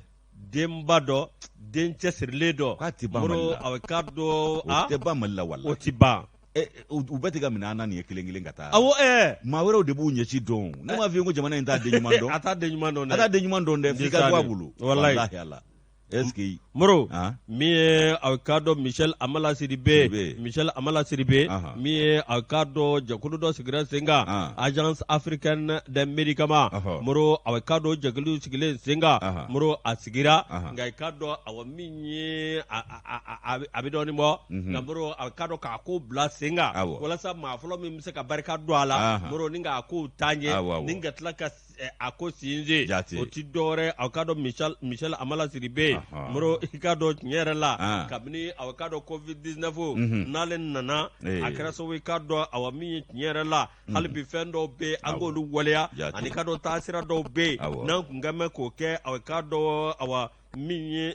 Speaker 2: Denba dɔ, den cɛsirilen dɔ.
Speaker 1: K'a tɛ ban Mali la.
Speaker 2: Moro, aw k'a dɔn.
Speaker 1: O tɛ ban Mali la walahi.
Speaker 2: O tɛ ban.
Speaker 1: Eh, u bɛɛ tɛ ka minɛ an na nin ye kelen kelen ka taa.
Speaker 2: Awɔ, ɛɛ.
Speaker 1: Maa wɛrɛw de b'u ɲɛci dɔn. Ne m'a f'i ye ko jamana in t'a den ɲuman dɔn.
Speaker 2: A t'a den ɲuman dɔn dɛ.
Speaker 1: A t'a den ɲuman dɔn dɛ, f'i ka bɔ a bolo.
Speaker 2: Walahi.
Speaker 1: Walahi Ala. Est-ce que
Speaker 2: Moro, min ye aw k'a dɔn Michel Amala Sidibe, Michel Amala Sidibe, min ye aw k'a dɔn jɛkulu dɔ sigira sen kan, Agence africaine des médicaments. Moro, aw k'a dɔn jɛkulu sigilen sen kan, Moro, a sigira, nka i k'a dɔn, awa, min ye a bɛ dɔɔnin bɔ, nka Moro, aw k'a dɔn k'a ko bila sen kan, walasa maa fɔlɔ min bɛ se ka barika don a la, Moro, ni k'a ko taa ɲɛ, ni ka tila ka a ko sinsin, o ti dɔwɛrɛ, aw k'a dɔn Michel Amala Sidibe. Moro, i k'a dɔn tiɲɛ yɛrɛ la, kabini aw k'a dɔn Covid 19 n'ale nana, a kɛra sababu, i k'a dɔn, awa, min ye tiɲɛ yɛrɛ la, hali bi fɛn dɔw bɛ yen, an k'olu waleya, ani k'a dɔn taasira dɔw bɛ yen n'an kun ka mɛn k'o kɛ, aw k'a dɔn, awa, min ye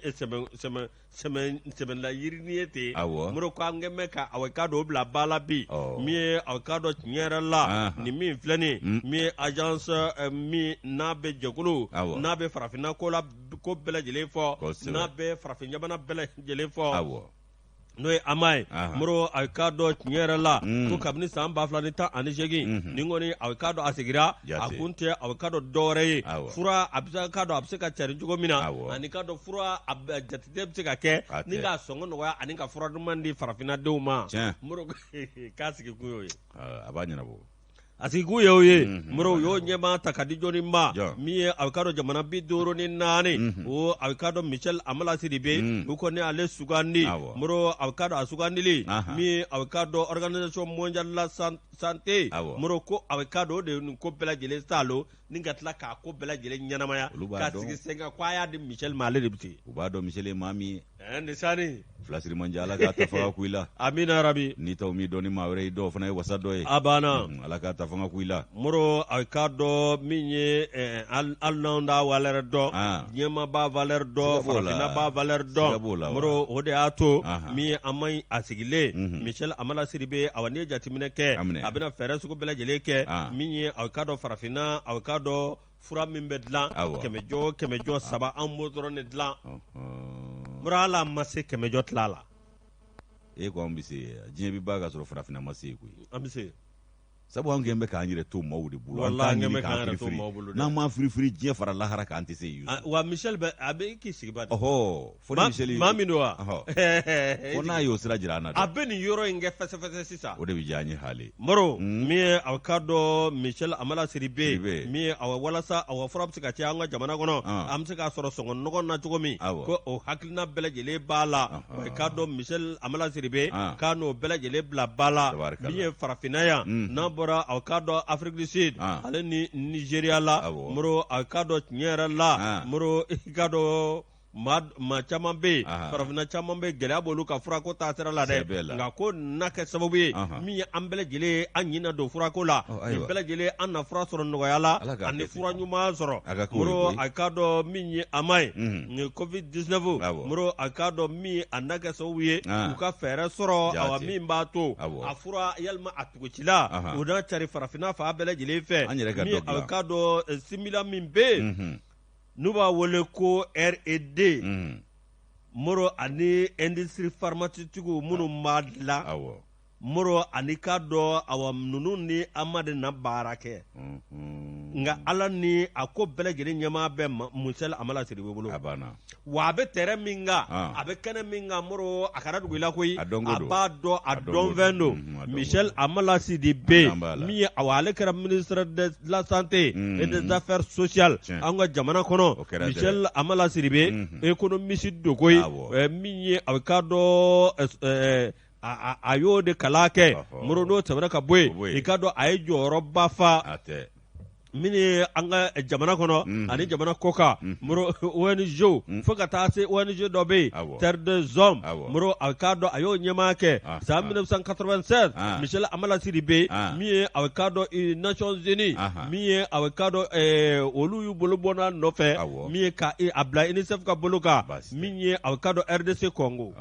Speaker 2: sɛbɛnla yirini ye ten. Moro, ko an kɛ mɛn ka aw k'a dɔn o bila ba la bi, min ye aw k'a dɔn tiɲɛ yɛrɛ la, nin min filɛ nin, min ye agence min n'a bɛ jɛkulu n'a bɛ farafinna ko la, ko bɛɛ lajɛlen fɔ, n'a bɛ farafin jamana bɛɛ lajɛlen fɔ, n'o ye AMA ye. Moro, a k'a dɔn tiɲɛ yɛrɛ la ko kabini san 2018 nin kɔni, a k'a dɔn a sigira, a kun tɛ, a k'a dɔn dɔwɛrɛ ye, fura a bɛ se k'a dɔn a bɛ se ka cari cogo min na, ani k'a dɔn fura a jateden bɛ se ka kɛ ni k'a sɔngɔ nɔgɔya, ani ka fura duman di farafinna denw ma. Moro, k'a sigi kun y'o ye.
Speaker 1: A b'a ɲɛnabɔ.
Speaker 2: A sigikun ye o ye Moro u y'o ɲɛmaa ta ka di jɔni ma min ye a k'a dɔn jamana 54 o a k'a dɔn Michel Hamala Sidibe u kɔni ale sugandi Moro a k'a dɔn a sugandili min a k'a dɔn Organisation mondiale de la santé Moro ko a k'a dɔn o de ye nin ko bɛɛ lajɛlen saalo ni ka tila k'a ko bɛɛ lajɛlen ɲɛnamaya ka sigi sen kan ko a y'a di Michel ma ale de bɛ se
Speaker 1: u b'a dɔn Michel ye maa min ye
Speaker 2: Nin sani
Speaker 1: filasiri man ala k'a ta fanga ku i la
Speaker 2: amina rabi
Speaker 1: n'i taw m'i dɔn ni maa wɛrɛ y'i dɔn o fana ye wasa dɔ ye
Speaker 2: a banna
Speaker 1: ala k'a ta fanga ku i la
Speaker 2: Moro a k'a dɔn min ye hali n'anw t'a valeur dɔn diɲɛmaa b'a valeur dɔn farafinna b'a valeur dɔn Moro o de y'a to min ye an ma a sigilen Michel Hamala Sidibe awa n'i ye jateminɛ kɛ a bɛna fɛɛrɛ sugu bɛɛ lajɛlen kɛ min ye a k'a dɔn farafinna a k'a dɔn fura min bɛ dilan kɛmɛjɔ kɛmɛjɔ saba an b'o dɔrɔn de dilan Moro hali an ma se kɛmɛjɔ tila la
Speaker 1: e ko an bɛ se diɲɛ bɛ ban ka sɔrɔ farafinna ma se koyi
Speaker 2: an bɛ se
Speaker 1: sabu an kɛn bɛ k'an yɛrɛ to maaw de bolo
Speaker 2: an k'an bɛ k'an yɛrɛ to maaw bolo
Speaker 1: n'an ma firifiri diɲɛ fara lahara kan an tɛ se yen
Speaker 2: wa Michel bɛ a bɛ k'i sigi ba
Speaker 1: ɔhɔ fo ni Michel
Speaker 2: maa min don wa
Speaker 1: fo n'a y'o sira jira an na
Speaker 2: a bɛ nin yɔrɔ in kɛ fɛsɛfɛsɛ sisan
Speaker 1: o de bɛ diya an ye hali
Speaker 2: Moro min ye a k'a dɔn Michel Hamala Sidibe min ye awa walasa awa fura bɛ se ka caya an ka jamana kɔnɔ an bɛ se k'a sɔrɔ sɔngɔ nɔgɔ na cogo min ko o hakilina bɛɛ lajɛlen b'a la wa i k'a dɔn Michel Hamala Sidibe k'a n'o bɛɛ lajɛlen bila ba la min ye farafinna yan n'a bɔra a k'a dɔn Afrique du Sud ale ni Nigéria la Moro a k'a dɔn tiɲɛ yɛrɛ la Moro i k'a dɔn maa caman bɛ yen farafinna caman bɛ gɛlɛya b'olu ka furako taasira la dɛ nka ko na kɛ sababu ye min ye an bɛɛ lajɛlen an ɲin na don furako la nin bɛɛ lajɛlen an na fura sɔrɔ nɔgɔya la ani fura ɲuman sɔrɔ Moro a k'a dɔn min ye a ma ye nin covid 19 Moro a k'a dɔn min a na kɛ sababu ye u ka fɛɛrɛ sɔrɔ awa min b'a to a fura yalima a tugukila o na cari farafinna fan bɛɛ lajɛlen fɛ min a k'a dɔn simila min bɛ yen n'u b'a wele ko R&D Moro ani industrie pharmaceutique minnu b'a dilan Moro ani k'a dɔn awa ninnu ni AMA de na baara kɛ nka ala ni a ko bɛɛ lajɛlen ɲɛmaa bɛ Michel Hamala Sidibe bolo wa a bɛ terrain min kan a bɛ kɛnɛ min kan Moro a kana dogo i la koyi a b'a dɔn a dɔnfɛn don Michel Hamala Sidibe min ye awa ale kɛra ministre de la santé et des affaires sociales an ka jamana kɔnɔ Michel Hamala Sidibe économiste don koyi min ye a k'a dɔn a y'o de kalan kɛ Moro n'o tɛmɛna ka bɔ yen i k'a dɔn a ye jɔyɔrɔba fa min ye an ka jamana kɔnɔ ani jamana kɔkan Moro ONG fo ka taa se ONG dɔ bɛ yen Terre des Hommes Moro a k'a dɔn a y'o ɲɛmaa kɛ san 1996 Michel Hamala Sidibe min ye a k'a dɔn Nations Unies min ye a k'a dɔn olu y'u bolo bɔ n'a nɔfɛ min ye ka a bila UNICEF ka bolo kan min ye a k'a dɔn RDC Congo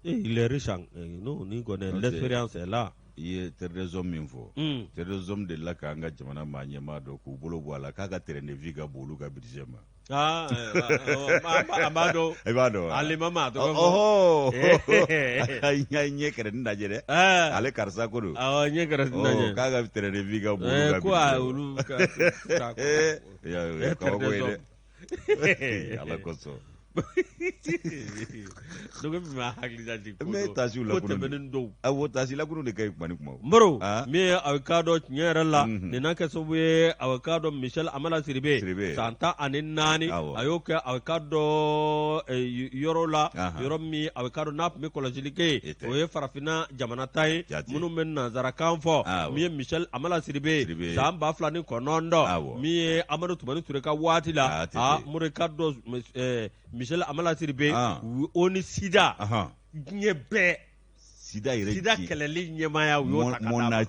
Speaker 2: Il est riche en non ni kɔni l'expérience est là.
Speaker 1: I ye Terre des Hommes min fɔ, un, Terre des Hommes delila k'an ka jamana maa ɲɛmaa dɔ k'u bolo bɔ a la k'a ka train de vie ka bon olu ka budget ma.
Speaker 2: Aa an b'a dɔn.
Speaker 1: I b'a dɔn wa?
Speaker 2: Ale ma maa tɔgɔ
Speaker 1: fɔ. Ɔhɔ a ye ɲɛ kɛrɛnin lajɛ dɛ. Ɛɛ ale karisa ko don.
Speaker 2: Awɔ ɲɛ kɛrɛnin lajɛ.
Speaker 1: K'a ka train de vie ka bon olu ka budget ma.
Speaker 2: Ko olu ka.
Speaker 1: Ee kabako ye dɛ. Ala kosɔn.
Speaker 2: Dɔgɔ min b'a hakili jigin
Speaker 1: ko dɔ tasi
Speaker 2: ko tɛmɛnen dɔw
Speaker 1: awɔ tasi lakunu de ka ɲi kuma ni kuma
Speaker 2: Moro min ye a k'a dɔn tiɲɛ yɛrɛ la nin n'a kɛ sababu ye a k'a dɔn Michel Hamala Sidibe san 14 a y'o kɛ a k'a dɔn yɔrɔ la yɔrɔ min a k'a dɔn n'a tun bɛ kɔlɔsili kɛ yen o ye farafinna jamana ta ye minnu bɛ nansarakan fɔ min ye Michel Hamala Sidibe san 2009 min ye Amadu Tumani Ture ka waati la a Moro i k'a dɔn Michel Hamala Sidibe ONU Sida diɲɛ bɛɛ
Speaker 1: sida yɛrɛ
Speaker 2: sida kɛlɛli ɲɛmaaya u y'o ta
Speaker 1: ka d'a ma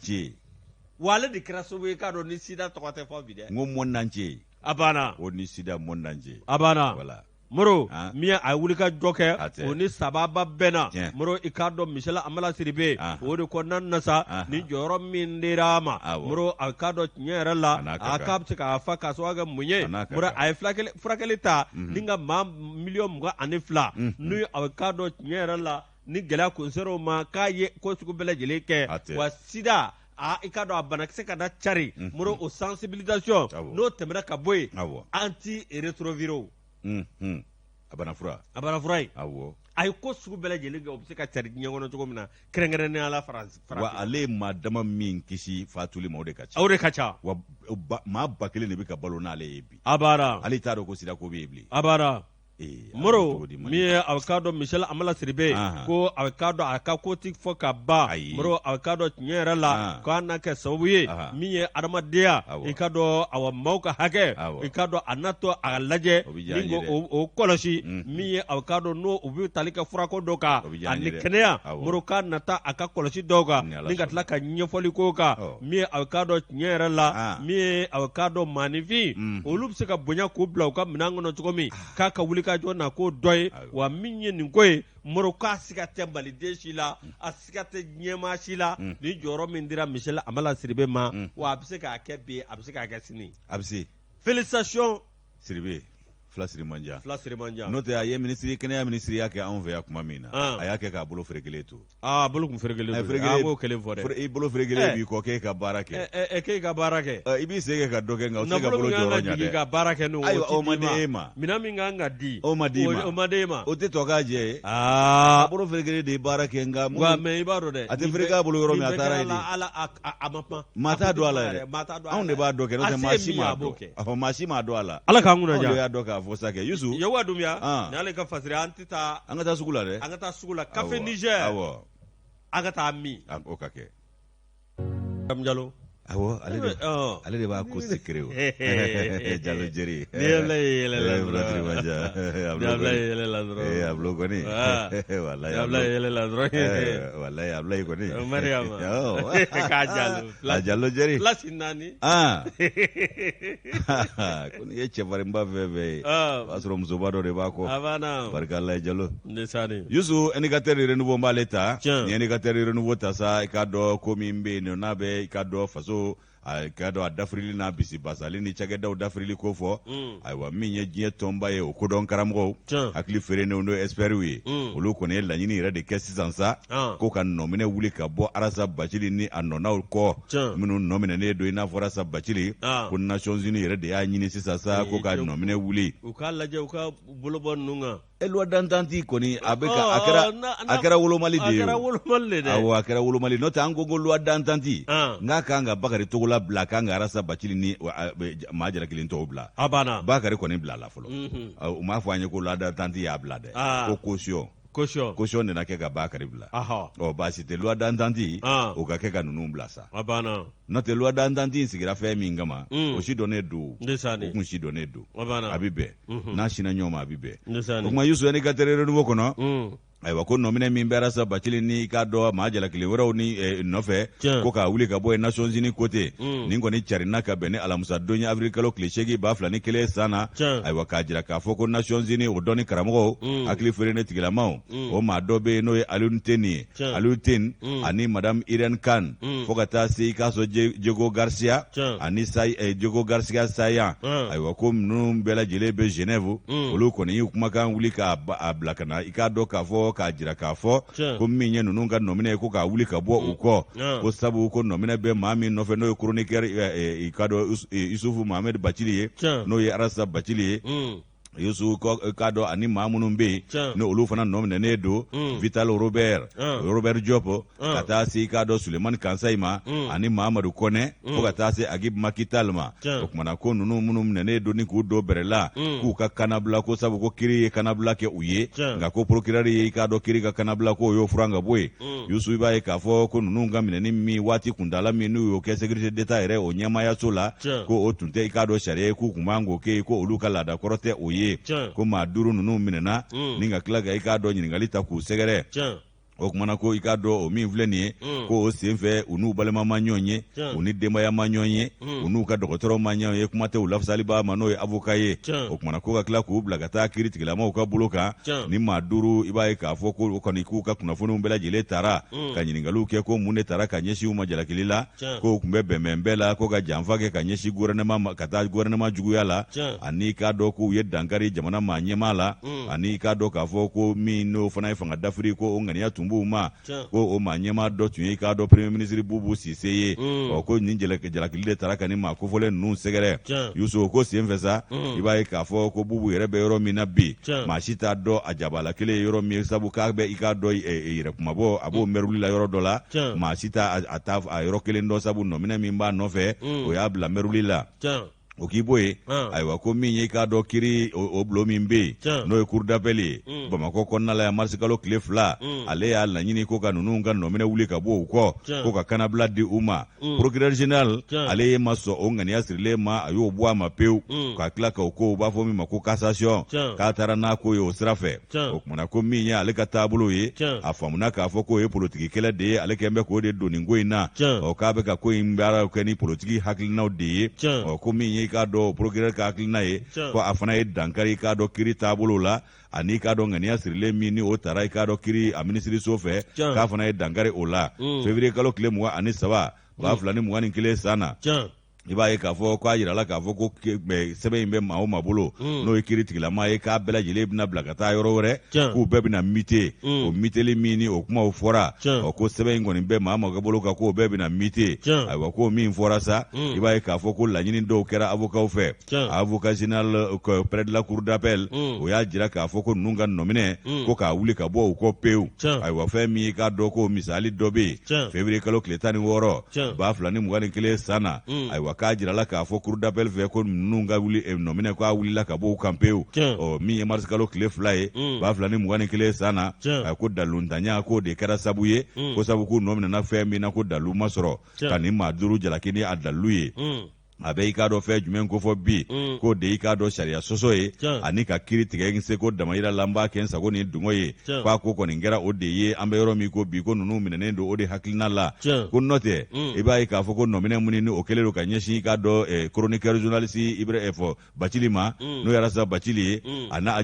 Speaker 2: wa ale de kɛra sababu ye k'a dɔn ni sida tɔgɔ tɛ fɔ bi dɛ
Speaker 1: n ko monde entier
Speaker 2: a banna
Speaker 1: ONU Sida monde entier
Speaker 2: a banna voilà Moro min ye a ye wulikajɔ kɛ o ni sababa bɛnna Moro i k'a dɔn Michel Hamala Sidibe o de kɔnɔna na sa ni jɔyɔrɔ min dira a ma Moro a k'a dɔn tiɲɛ yɛrɛ la a k'a bɛ se k'a fa k'a sababu kɛ mun ye Moro a ye furakɛli ta ni ka maa miliyɔn 22 n'u a k'a dɔn tiɲɛ yɛrɛ la ni gɛlɛya kun sera o ma k'a ye ko sugu bɛɛ lajɛlen kɛ wa sida aa i k'a dɔn a banakisɛ kana cari Moro o sensibilisation n'o tɛmɛna ka bɔ yen anti rétroviraux
Speaker 1: a bana fura
Speaker 2: a bana fura ye
Speaker 1: awɔ
Speaker 2: A ye ko sugu bɛɛ lajɛlen kɛ, o bɛ se ka cari diɲɛ kɔnɔ cogo min na, kɛrɛnkɛrɛnnenya la Faransi.
Speaker 1: Wa ale ye maa dama min kisi fatuli ma, o de ka ca.
Speaker 2: O de ka ca.
Speaker 1: Wa maa 1000 de bɛ ka balo n'ale ye bi.
Speaker 2: Abada.
Speaker 1: Ale t'a dɔn ko sida ko bɛ yen bilen.
Speaker 2: Abada. Moro, min ye a k'a dɔn Michel Amala Sidibe, ko a k'a dɔn a ka ko tɛ fɔ ka ban. Moro, a k'a dɔn tiɲɛ yɛrɛ la k'a na kɛ sababu ye min ye adamadenya, i k'a dɔn awa maaw ka hakɛ, i k'a dɔn a natɔ a lajɛ ni o kɔlɔsi min ye a k'a dɔn n'o u bɛ tali kɛ furako dɔ kan ani kɛnɛya. Moro, k'a nata a ka kɔlɔsi dɔw kan ni ka tila ka ɲɛfɔli k'o kan min ye a k'a dɔn tiɲɛ yɛrɛ la min ye a k'a dɔn maaninfin olu bɛ se ka bonya k'u bila u ka minɛn kɔnɔ cogo min, k'a ka wulikajɔ na k'o dɔ ye. Wa min ye nin ko ye, Moro, k'a siga tɛ maliden si la, a siga tɛ ɲɛmaa si la. Ni jɔyɔrɔ min dira Michel Amala Sidibe ma, wa a bɛ se k'a kɛ bi, a bɛ se k'a kɛ sini.
Speaker 1: A bɛ se.
Speaker 2: Félicitations.
Speaker 1: Sidibe fila siri man jan.
Speaker 2: Fila siri man jan.
Speaker 1: N'o tɛ, a ye minisiri, kɛnɛya minisiriya kɛ anw fɛ yan tuma min na, a y'a kɛ k'a bolo ferekelen to.
Speaker 2: Aa, bolo kun ferekelen don.
Speaker 1: Ferekelen
Speaker 2: a b'o kelen fɔ dɛ.
Speaker 1: I bolo ferekelen b'i kɔ k'e ka baara kɛ.
Speaker 2: Ɛ, k'e ka baara kɛ.
Speaker 1: I b'i sen kɛ ka dɔ kɛ, nka o tɛ se ka bolo jɔyɔrɔ ɲa dɛ.
Speaker 2: Ka baara kɛ n'o.
Speaker 1: Ayiwa, o ma di e ma.
Speaker 2: Minɛn min kan ka di.
Speaker 1: O ma di ma.
Speaker 2: O ma di e ma.
Speaker 1: O tɛ tɔ k'a jɛ ye. Aa, a bolo ferekelen de ye baara kɛ, nka.
Speaker 2: Wa mais i b'a dɔn dɛ.
Speaker 1: A tɛ fereke a bolo yɔrɔ min, a taara yen de.
Speaker 2: Ala a ma kuma.
Speaker 1: Maa t'a dɔn a la yɛrɛ.
Speaker 2: Maa t'a dɔn.
Speaker 1: Anw de b'a dɔn kɛ, n'o tɛ maa si m'a dɔn. A fɔ maa si m'a dɔn a la.
Speaker 2: Ala k'an kunna
Speaker 1: diya. Anw de y'a dɔn k'a fɔ sa kɛ Yusu.
Speaker 2: Yakuba Dunbiya. Nin y'ale ka fasiri an tɛ taa.
Speaker 1: An ka taa sugu la dɛ.
Speaker 2: An ka taa sugu la, Café Niger.
Speaker 1: Awɔ.
Speaker 2: An ka taa min.
Speaker 1: O ka kɛ.
Speaker 2: Jalo.
Speaker 1: Awɔ, ale de ale de b'a ko secret o. Jalo Jeri.
Speaker 2: Ni yɛlɛ yɛlɛ la
Speaker 1: dɔrɔn.
Speaker 2: Ni Ablaye yɛlɛ la dɔrɔn.
Speaker 1: Ee, Ablo kɔni. Walayi.
Speaker 2: Ablaye yɛlɛ la dɔrɔn.
Speaker 1: Walayi, Ablaye kɔni.
Speaker 2: Mariama. K'a Jalo.
Speaker 1: A Jalo Jeri.
Speaker 2: Place naani.
Speaker 1: Ko n'i ye cɛfarinba fɛn fɛn ye, o b'a sɔrɔ musoba dɔ de b'a kɔ.
Speaker 2: A banna.
Speaker 1: Barika Ala ye Jalo.
Speaker 2: Ndesaani.
Speaker 1: Yusu, Indicateur du Renouveau b'ale ta.
Speaker 2: Tiɲɛ.
Speaker 1: Ni Indicateur du Renouveau ta sa, i k'a dɔn ko min bɛ yen nɔ n'a bɛ i k'a dɔn faso i k'a dɔn a dafirili n'a bisibasali ni cakɛdaw dafirili ko fɔ. Ayiwa, min ye diɲɛ tɔnba ye, o kodɔn karamɔgɔw, hakili feerenenw, n'o experts ye, olu kɔni ye laɲini yɛrɛ de kɛ sisan sa ko ka nɔminɛ wuli ka bɔ Arasa Bacili ni a nɔnaw kɔ, minnu nɔminɛnen don i n'a fɔ Arasa Bacili, ko Nations Unies yɛrɛ de y'a ɲini sisan sa ko ka nɔminɛ wuli.
Speaker 2: U k'a lajɛ, u ka bolo bɔ ninnu kan.
Speaker 1: E, loi d'entente kɔni, a bɛ ka a kɛra a kɛra wolomali de ye.
Speaker 2: A kɛra wolomali de dɛ.
Speaker 1: Awɔ, a kɛra wolomali. N'o tɛ, an ko loi d'entente n'a kan ka Bakari Togola bila, a kan ka Arasa Bacili ni maa jalakilen tɔw bila.
Speaker 2: A banna.
Speaker 1: Bakari kɔni bilala fɔlɔ. U m'a fɔ an ye ko loi d'entente y'a bila dɛ. Ko caution.
Speaker 2: Caution.
Speaker 1: Caution nana kɛ ka Bakari bila. Ɔ, baasi tɛ, loi d'entente o ka kɛ ka ninnu bila sa.
Speaker 2: A banna.
Speaker 1: N'o tɛ, loi d'entente in sigira fɛn min kama, o si dɔnnen don. O kun si dɔnnen don. A bɛ bɛn. N'a sinna ɲɔgɔn ma, a bɛ bɛn. O kuma, Yusu, Indicateur du Renouveau kɔnɔ, ayiwa, ko nɔminɛ min bɛ Arasa Bacili ni i k'a dɔn maa jalakilen wɛrɛw ni nɔfɛ, ko k'a wuli ka bɔ yen, Nations Unies ko ten. Nin kɔni carinna ka bɛn ni alamisa don ye, avril kalo tile 8 2001 san na. Ayiwa, k'a jira k'a fɔ ko Nations Unies o dɔnni karamɔgɔw, hakili feerenen tigilamaw, o maa dɔ bɛ yen n'o ye Alioune Tine ye, Alioune Tine ani madame Irène Kane, fo ka taa se i k'a sɔrɔ Diego Garcia ani Diego Garcia Sayan. Ayiwa, ko ninnu bɛɛ lajɛlen bɛ Genève. Olu kɔni y'u kumakan wuli k'a bila ka na i k'a dɔn k'a fɔ, k'a jira k'a fɔ ko min ye ninnu ka nɔminɛ ye, ko k'a wuli ka bɔ u kɔ, ko sabu ko nɔminɛ bɛ maa min nɔfɛ, n'o ye chroniqueur i k'a dɔn Isufu Mohamed Bacili ye, n'o ye Arasa Bacili ye. Yusu, k'a dɔn ani maa minnu bɛ yen ni olu fana nɔminɛnen don, Vital Robert, Robert Diop, ka taa se i k'a dɔn Sulemani Kansayi ma ani Mahamadu Kɔnɛ, fo ka taa se Agib Macky Tall ma. O kumana ko ninnu minnu minɛnen don ni k'u don bɛrɛ la, k'u ka kannabila, ko sabu ko kiri ye kannabila kɛ u ye, nka ko procureur ye i k'a dɔn kiri ka kannabila k'o y'o furan ka bɔ yen. Yusu, i b'a ye k'a fɔ ko ninnu ka minɛni min waati kuntaala min n'u y'o kɛ sécurité d'État yɛrɛ o ɲɛmaayaso la, ko o tun tɛ i k'a dɔn sariya ye, k'u tun man k'o kɛ, ko olu ka laada kɔrɔ tɛ o ye. Ko maa duuru ninnu minɛna ni ka tila ka i k'a dɔn ɲininkali ta k'u sɛgɛrɛ. O kumana ko i k'a dɔn o min filɛ nin ye, ko o senfɛ u n'u balima ma ɲɔgɔn ye, u ni denbaya ma ɲɔgɔn ye, u n'u ka dɔgɔtɔrɔ ma ɲɔgɔn ye, kuma tɛ u lafasalibaa ma, n'o ye avocat ye. O kumana ko ka tila k'u bila ka taa kiri tigilamaw ka bolo kan. Ni maa duuru, i b'a ye k'a fɔ ko o kɔni k'u ka kunnafoniw bɛɛ lajɛlen tara ka ɲininkaliw kɛ, ko mun de tara ka ɲɛsin u ma jalakili la, ko u tun bɛ bɛnbɛn bɛɛ la ko ka janfa kɛ ka ɲɛsin gouvernement ma, ka taa gouvernement juguya la, ani k'a dɔn k'u ye dankari jamana maa ɲɛmaa la, ani k'a dɔn k'a fɔ ko min n'o fana ye fanga dafiri, ko o ŋaniya tun tun b'u ma ko o maa ɲɛmaa dɔ tun ye i k'a dɔn premier ministre Bubu Sise ye mm. Ɔ ko nin jalakili de tara ka nin maa kofɔlen ninnu sɛgɛrɛ. Yusu, o ko senfɛ sa mm. i b'a ye k'a fɔ ko Bubu yɛrɛ bɛ yɔrɔ min na bi, maa si t'a dɔn a jabala kelen ye yɔrɔ min ye, sabu k'a bɛ i k'a dɔn yɛrɛ kumabɔ a b'o mm. mɛruli la yɔrɔ dɔ la, maa si t'a a yɔrɔ kelen dɔn, sabu nɔminɛ min b'a nɔfɛ o y'a bila mɛruli la. O k'i bɔ yen, ayiwa, ko min ye i k'a dɔn kiri o bulon min bɛ yen, n'o ye cour d'appel ye Bamakɔ kɔnɔna la yan, marisikalo tile 2, ale y'a laɲini ko ka ninnu ka nɔminɛ wuli ka bɔ u kɔ, ko ka kanabila di u ma. Procureur général, ale ye ma sɔn o ŋaniya sirilen ma, a y'o bɔ a ma pewu, ka tila k'o ko u b'a fɔ min ma ko cassation, k'a taara n'a ko ye o sira fɛ. O kumana ko min ye ale ka taabolo ye, a faamuna k'a fɔ k'o ye politiki kɛlɛ de ye, ale kɛlen bɛ k'o de don nin ko in na. Ɔ k'a bɛ ka ko in baaraw kɛ ni politiki hakilinaw de ye. Ɔ ko min ye i k'a dɔn procureur ka hakilina ye, ko a fana ye dankari i k'a dɔn kiri taabolo la, ani i k'a dɔn ŋaniya sirilen min ni o tara i k'a dɔn kiri a minisiriso fɛ, k'a fana ye dankari o la. Février kalo tile 23 2021 san na, i b'a ye k'a fɔ k'a yirala k'a fɔ ko sɛbɛn in bɛ maa o maa bolo, n'o ye kiri tigilama ye, k'a bɛɛ lajɛlen bɛna bila ka taa yɔrɔ wɛrɛ, k'u bɛɛ bɛna muter. O muteli min ni o kumaw fɔra, ɔ ko sɛbɛn in kɔni bɛ maa maa bolo kan, k'o bɛɛ bɛna muter. Ayiwa, ko min fɔra sa, i b'a ye k'a fɔ ko laɲini dɔw kɛra avocatw fɛ. Avocat général près de la cour d'appel, o y'a jira k'a fɔ ko ninnu ka nɔminɛ, ko k'a wuli ka bɔ u kɔ pewu. Ayiwa, fɛn min i k'a dɔn ko misali dɔ bɛ yen, février kalo tile 16 2021 san na, ayiwa, k'a jirala k'a fɔ cour d'appel fɛ ko ninnu ka wuli nɔminɛ, k'a wulila ka bɔ u kan pewu. Ɔ min ye mars kalo tile 2 ye 2021 san na, ko daluntanya k'o de kɛra sabu ye, ko sabu k'u nɔminɛna fɛn min na, ko dalu ma sɔrɔ ka nin maa duuru jalaki ni a dalu ye. A bɛ i k'a dɔn fɛn jumɛn kofɔ bi, k'o de i k'a dɔn sariya sɔsɔ ye, ani ka kiri tigɛ n seko damayira la, n b'a kɛ n sago ni dungɔ ye, k'a ko kɔni kɛra o de ye. An bɛ yɔrɔ min ko bi, ko ninnu minɛnen don o de hakilina la. Ko n'o tɛ, i b'a ye k'a fɔ ko nɔminɛ minnu ni o kɛlen don ka ɲɛsin i k'a dɔn chroniqueur journaliste Ibrahim fɔ Bacili ma, n'o ye Arasa Bacili ye, a n'a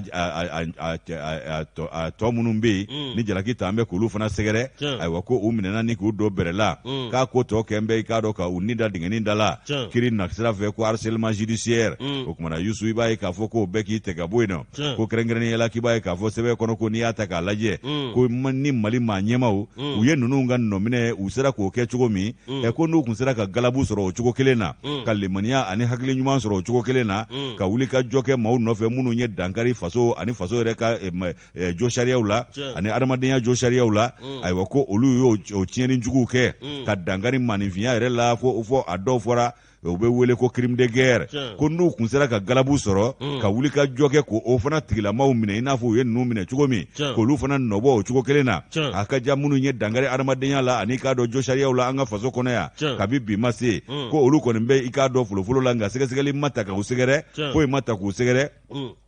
Speaker 1: a tɔ minnu bɛ yen ni jalaki t'an bɛ k'olu fana sɛgɛrɛ, ayiwa, ko u minɛna ni k'u don bɛrɛ la, k'a ko tɔ kɛn bɛ i k'a dɔn ka u ni da dingɛnin da la kiri nasira fɛ, ko harcèlement judiciaire. O kumana Yusu, i b'a ye k'a fɔ k'o bɛɛ k'i tɛ ka bɔ yen nɔ, ko kɛrɛnkɛrɛnnenya la k'i b'a ye k'a fɔ sɛbɛn kɔnɔ, ko n'i y'a ta k'a lajɛ, ko ni Mali maa ɲɛmaaw u ye ninnu ka nɔminɛ, u sera k'o kɛ cogo min, ɛ ko n'u tun sera ka galabu sɔrɔ o cogo kelen na, ka limaniya ani hakili ɲuman sɔrɔ o cogo kelen na, ka wuli ka jɔ kɛ maaw nɔfɛ minnu ye dankari faso ani faso yɛrɛ ka josariyaw la ani adamadenya josariyaw la, ayiwa, ko olu y'o tiɲɛni juguw kɛ ka dankari maaninfinya yɛrɛ la, fo a dɔw fɔra u bɛ wele ko crime de guerre, ko n'u kun sera ka galabu sɔrɔ ka wuli ka jɔ kɛ k'o fana tigilamaw minɛ i n'a fɔ u ye ninnu minɛ cogo min, k'olu fana nɔbɔ o cogo kelen na, a ka ja minnu ye dankari adamadenya la ani k'a dɔn josariyaw la an ka faso kɔnɔ yan kabi bi ma se, ko olu kɔni bɛ i k'a dɔn folofolo la, nka sɛgɛsɛgɛli ma ta k'u sɛgɛrɛ, foyi ma ta k'u sɛgɛrɛ,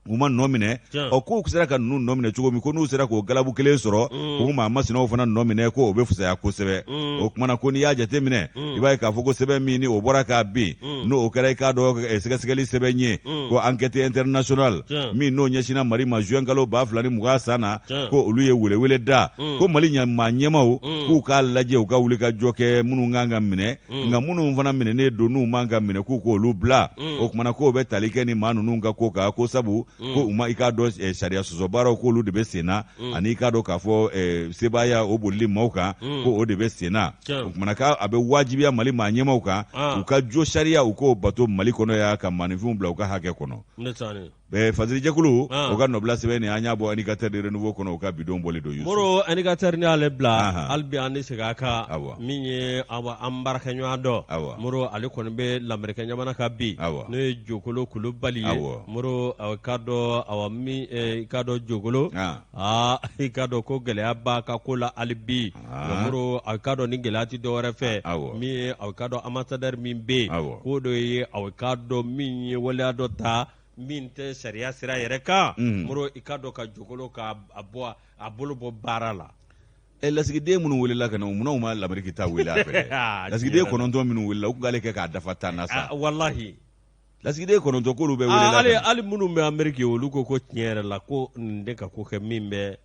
Speaker 1: u ma nɔ minɛ. Ɔ k'u sera ka ninnu nɔ minɛ cogo min, ko n'u sera k'o galabu kelen sɔrɔ k'u maa masinaw fana nɔ minɛ, ko o bɛ fisaya kosɛbɛ. O kumana ko n'i y'a jate minɛ, i b'a ye k'a fɔ ko sɛbɛn min ni o bɔra k'a bin, n'o kɛra i k'a dɔn sɛgɛsɛgɛli sɛbɛn ye, ko enquête internationale min n'o ɲɛsinna Mali ma juin kalo 2020 san na, ko olu ye welewele da ko Mali maa ɲɛmaaw k'u k'a lajɛ, u ka wuli ka jɔ kɛ minnu kan ka minɛ, nka minnu fana minɛnen don n'u man ka minɛ, k'u k'olu bila. O kumana k'o bɛ tali kɛ ni maa ninnu ka ko kan, ko sabu ko u ma i k'a dɔn sariya sɔsɔ baaraw k'olu de bɛ sen na, ani i k'a dɔn k'a fɔ sebaaya o bolili maaw kan, ko o de bɛ sen na. O kumana k'a bɛ wajibiya Mali maa ɲɛmaaw kan, u ka jo sariya, u k'o bato Mali kɔnɔ yan, ka maaninfinw bila u ka hakɛ kɔnɔ. Fasirijɛkulu o ka nɔbila sɛbɛn nin, an y'a bɔ Indicateur de renouveau kɔnɔ, u ka bidon bɔli don.
Speaker 2: Moro, Indicateur ni y'ale bila, hali bi an ni segin a kan, min ye an baarakɛɲɔgɔn dɔ Moro, ale kɔni bɛ lamerikɛn jamana kan bi, n'o ye Jokolo Kulubali ye. Moro, k'a dɔn, awa, min i k'a dɔn Jokolo, aa, i k'a dɔn ko gɛlɛya b'a ka ko la hali bi. Moro, a k'a dɔn ni gɛlɛya tɛ dɔwɛrɛ fɛ, min ye a k'a dɔn ambassadeur min bɛ yen, k'o dɔ ye a k'a dɔn min ye waleya dɔ ta min tɛ sariya sira yɛrɛ kan. Moro, i k'a dɔn ka Jokolo ka a bɔ a bolo bɔ baara la.
Speaker 1: Ɛ, lasigiden minnu welela ka na, munna u ma Lameriki ta wele a fɛ? Lasigiden 9 minnu welela, u tun k'ale kɛ k'a dafa 10 na sa.
Speaker 2: Walahi.
Speaker 1: Lasigiden 9, k'olu bɛɛ welela.
Speaker 2: Hali minnu bɛ Ameriki, olu ko ko tiɲɛ yɛrɛ la, ko nin tɛ ka ko kɛ min bɛ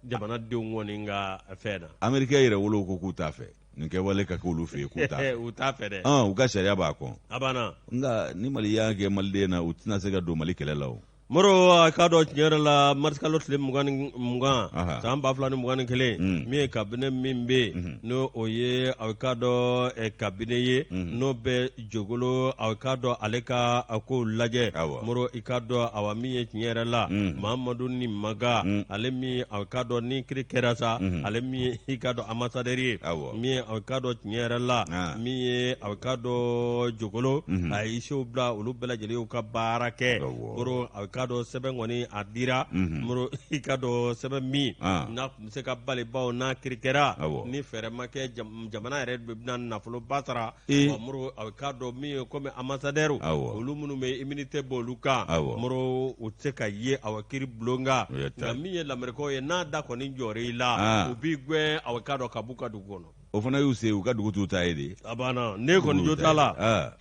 Speaker 2: jamanadenw kɔni ka fɛn na.
Speaker 1: Amerikɛn yɛrɛ wolow ko k'u t'a fɛ nin kɛwale ka k'olu fɛ yen, k'u t'a fɛ.
Speaker 2: U t'a fɛ dɛ.
Speaker 1: U ka sariya b'a kɔn.
Speaker 2: A banna.
Speaker 1: Nka ni Mali y'a kɛ maliden na, u tɛna se ka don Mali kɛlɛ la o.
Speaker 2: Moro a k'a dɔn tiɲɛ yɛrɛ la marisikalo tile 20 san 2021 min ye kabinɛ min bɛ yen n'o o ye a k'a dɔn kabinɛ ye n'o bɛ jogolo a k'a dɔn ale ka a kow lajɛ Moro i k'a dɔn awa min ye tiɲɛ yɛrɛ la Mamadu Nimaga ale min a k'a dɔn ni kiri kɛra sa ale min ye i k'a dɔn ambassadeur ye min ye a k'a dɔn tiɲɛ yɛrɛ la min ye a k'a dɔn jogolo a ye huissierw bila olu bɛɛ lajɛlen y'u ka baara kɛ Moro a k'a dɔn sɛbɛn kɔni a dira Moro i k'a dɔn sɛbɛn min n'a tun bɛ se ka bali bawo n'a kiri kɛra ni fɛɛrɛ ma kɛ jamana yɛrɛ bɛna nafoloba sara Moro a k'a dɔn min ye komi ambassadeur olu minnu bɛ immunité b'olu kan Moro u tɛ se ka ye awa kiri bulon kan nka min ye lamerikaw ye n'a da kɔni jɔra i la u b'i gɛn a k'a dɔn ka b'u ka dugu kɔnɔ
Speaker 1: o fana y'u se u ka dugu t'u ta ye de
Speaker 2: a banna ne kɔni jo t'a la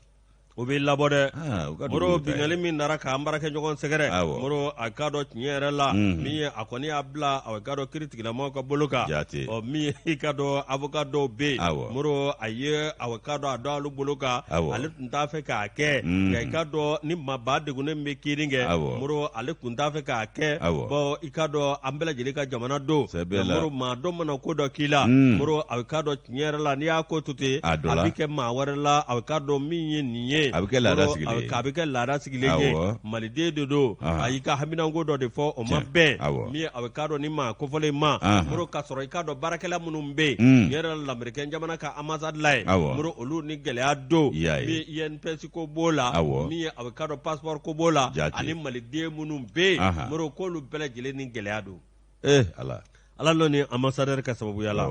Speaker 2: o b'i labɔ dɛ Moro binkanni min nana k'an baarakɛɲɔgɔn sɛgɛrɛ Moro a k'a dɔn tiɲɛ yɛrɛ la min ye a kɔni y'a bila a k'a dɔn kiritigɛlamaaw ka bolo kan ɔ min ye i k'a dɔn avocat dɔw bɛ yen Moro a ye a k'a dɔn a da olu bolo kan ale tun t'a fɛ k'a kɛ nka i k'a dɔn ni maaba degunnen bɛ kiiri kɛ Moro ale tun t'a fɛ k'a kɛ bawo i k'a dɔn an bɛɛ lajɛlen ka jamana don Moro maa dɔ mana ko dɔ k'i la Moro a k'a dɔn tiɲɛ yɛrɛ la n'i y'a ko to ten a bɛ kɛ maa wɛrɛ la a k'a dɔn min ye nin ye
Speaker 1: a bɛ kɛ laada sigilen ye
Speaker 2: a bɛ kɛ laada sigilen ye maliden de don a y'i ka haminanko dɔ de fɔ o ma bɛn min ye a bɛ k'a dɔn ni maa kofɔlen ma Moro k'a sɔrɔ i k'a dɔn baarakɛla minnu bɛ yen tiɲɛ yɛrɛ la lamerikɛn jamana ka ambassade la yen Moro olu ni gɛlɛya don min ye INPS ko b'o la min ye a bɛ k'a dɔn passeport ko b'o la ani maliden minnu bɛ yen Moro k'olu bɛɛ lajɛlen ni gɛlɛya don
Speaker 1: ee ala
Speaker 2: ala n'o ni ambassadeur ka sababuya la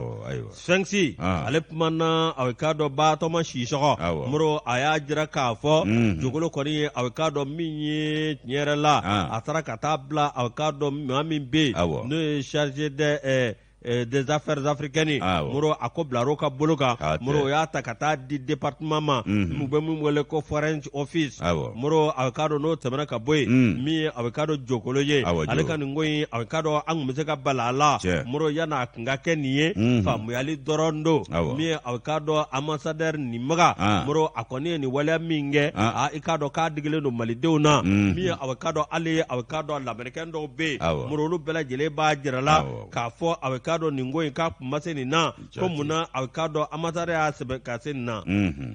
Speaker 2: Sphinx ale kumana a k'a dɔn Batɔma Sisɔkɔ Moro a y'a jira k'a fɔ Jogolo kɔni ye a k'a dɔn min ye tiɲɛ yɛrɛ la a taara ka taa bila a k'a dɔn maa min bɛ yen n'o ye chargé de des affaires africaines Moro a ko bilar'o ka bolo kan Moro o y'a ta ka taa di département ma u bɛ min wele ko foreign office Moro a k'a dɔn n'o tɛmɛna ka bɔ yen min ye a bɛ k'a dɔn Jokolo ye ale ka nin ko in a bɛ k'a dɔn an tun bɛ se ka bali a la Moro yanni a tun ka kɛ nin ye faamuyali dɔrɔn don min ye a bɛ k'a dɔn ambassadeur Nimaga Moro a kɔni ye nin waleya min kɛ aa i k'a dɔn k'a digilen don malidenw na min ye a bɛ k'a dɔn hali a bɛ k'a dɔn lamerikɛn dɔw bɛ yen Moro olu bɛɛ lajɛlen b'a jira la k'a fɔ a bɛ k'a dɔn nin ko in k'a tun ma se nin na ko mun na a bɛ k'a dɔn ambassadeur y'a sɛbɛn ka se nin na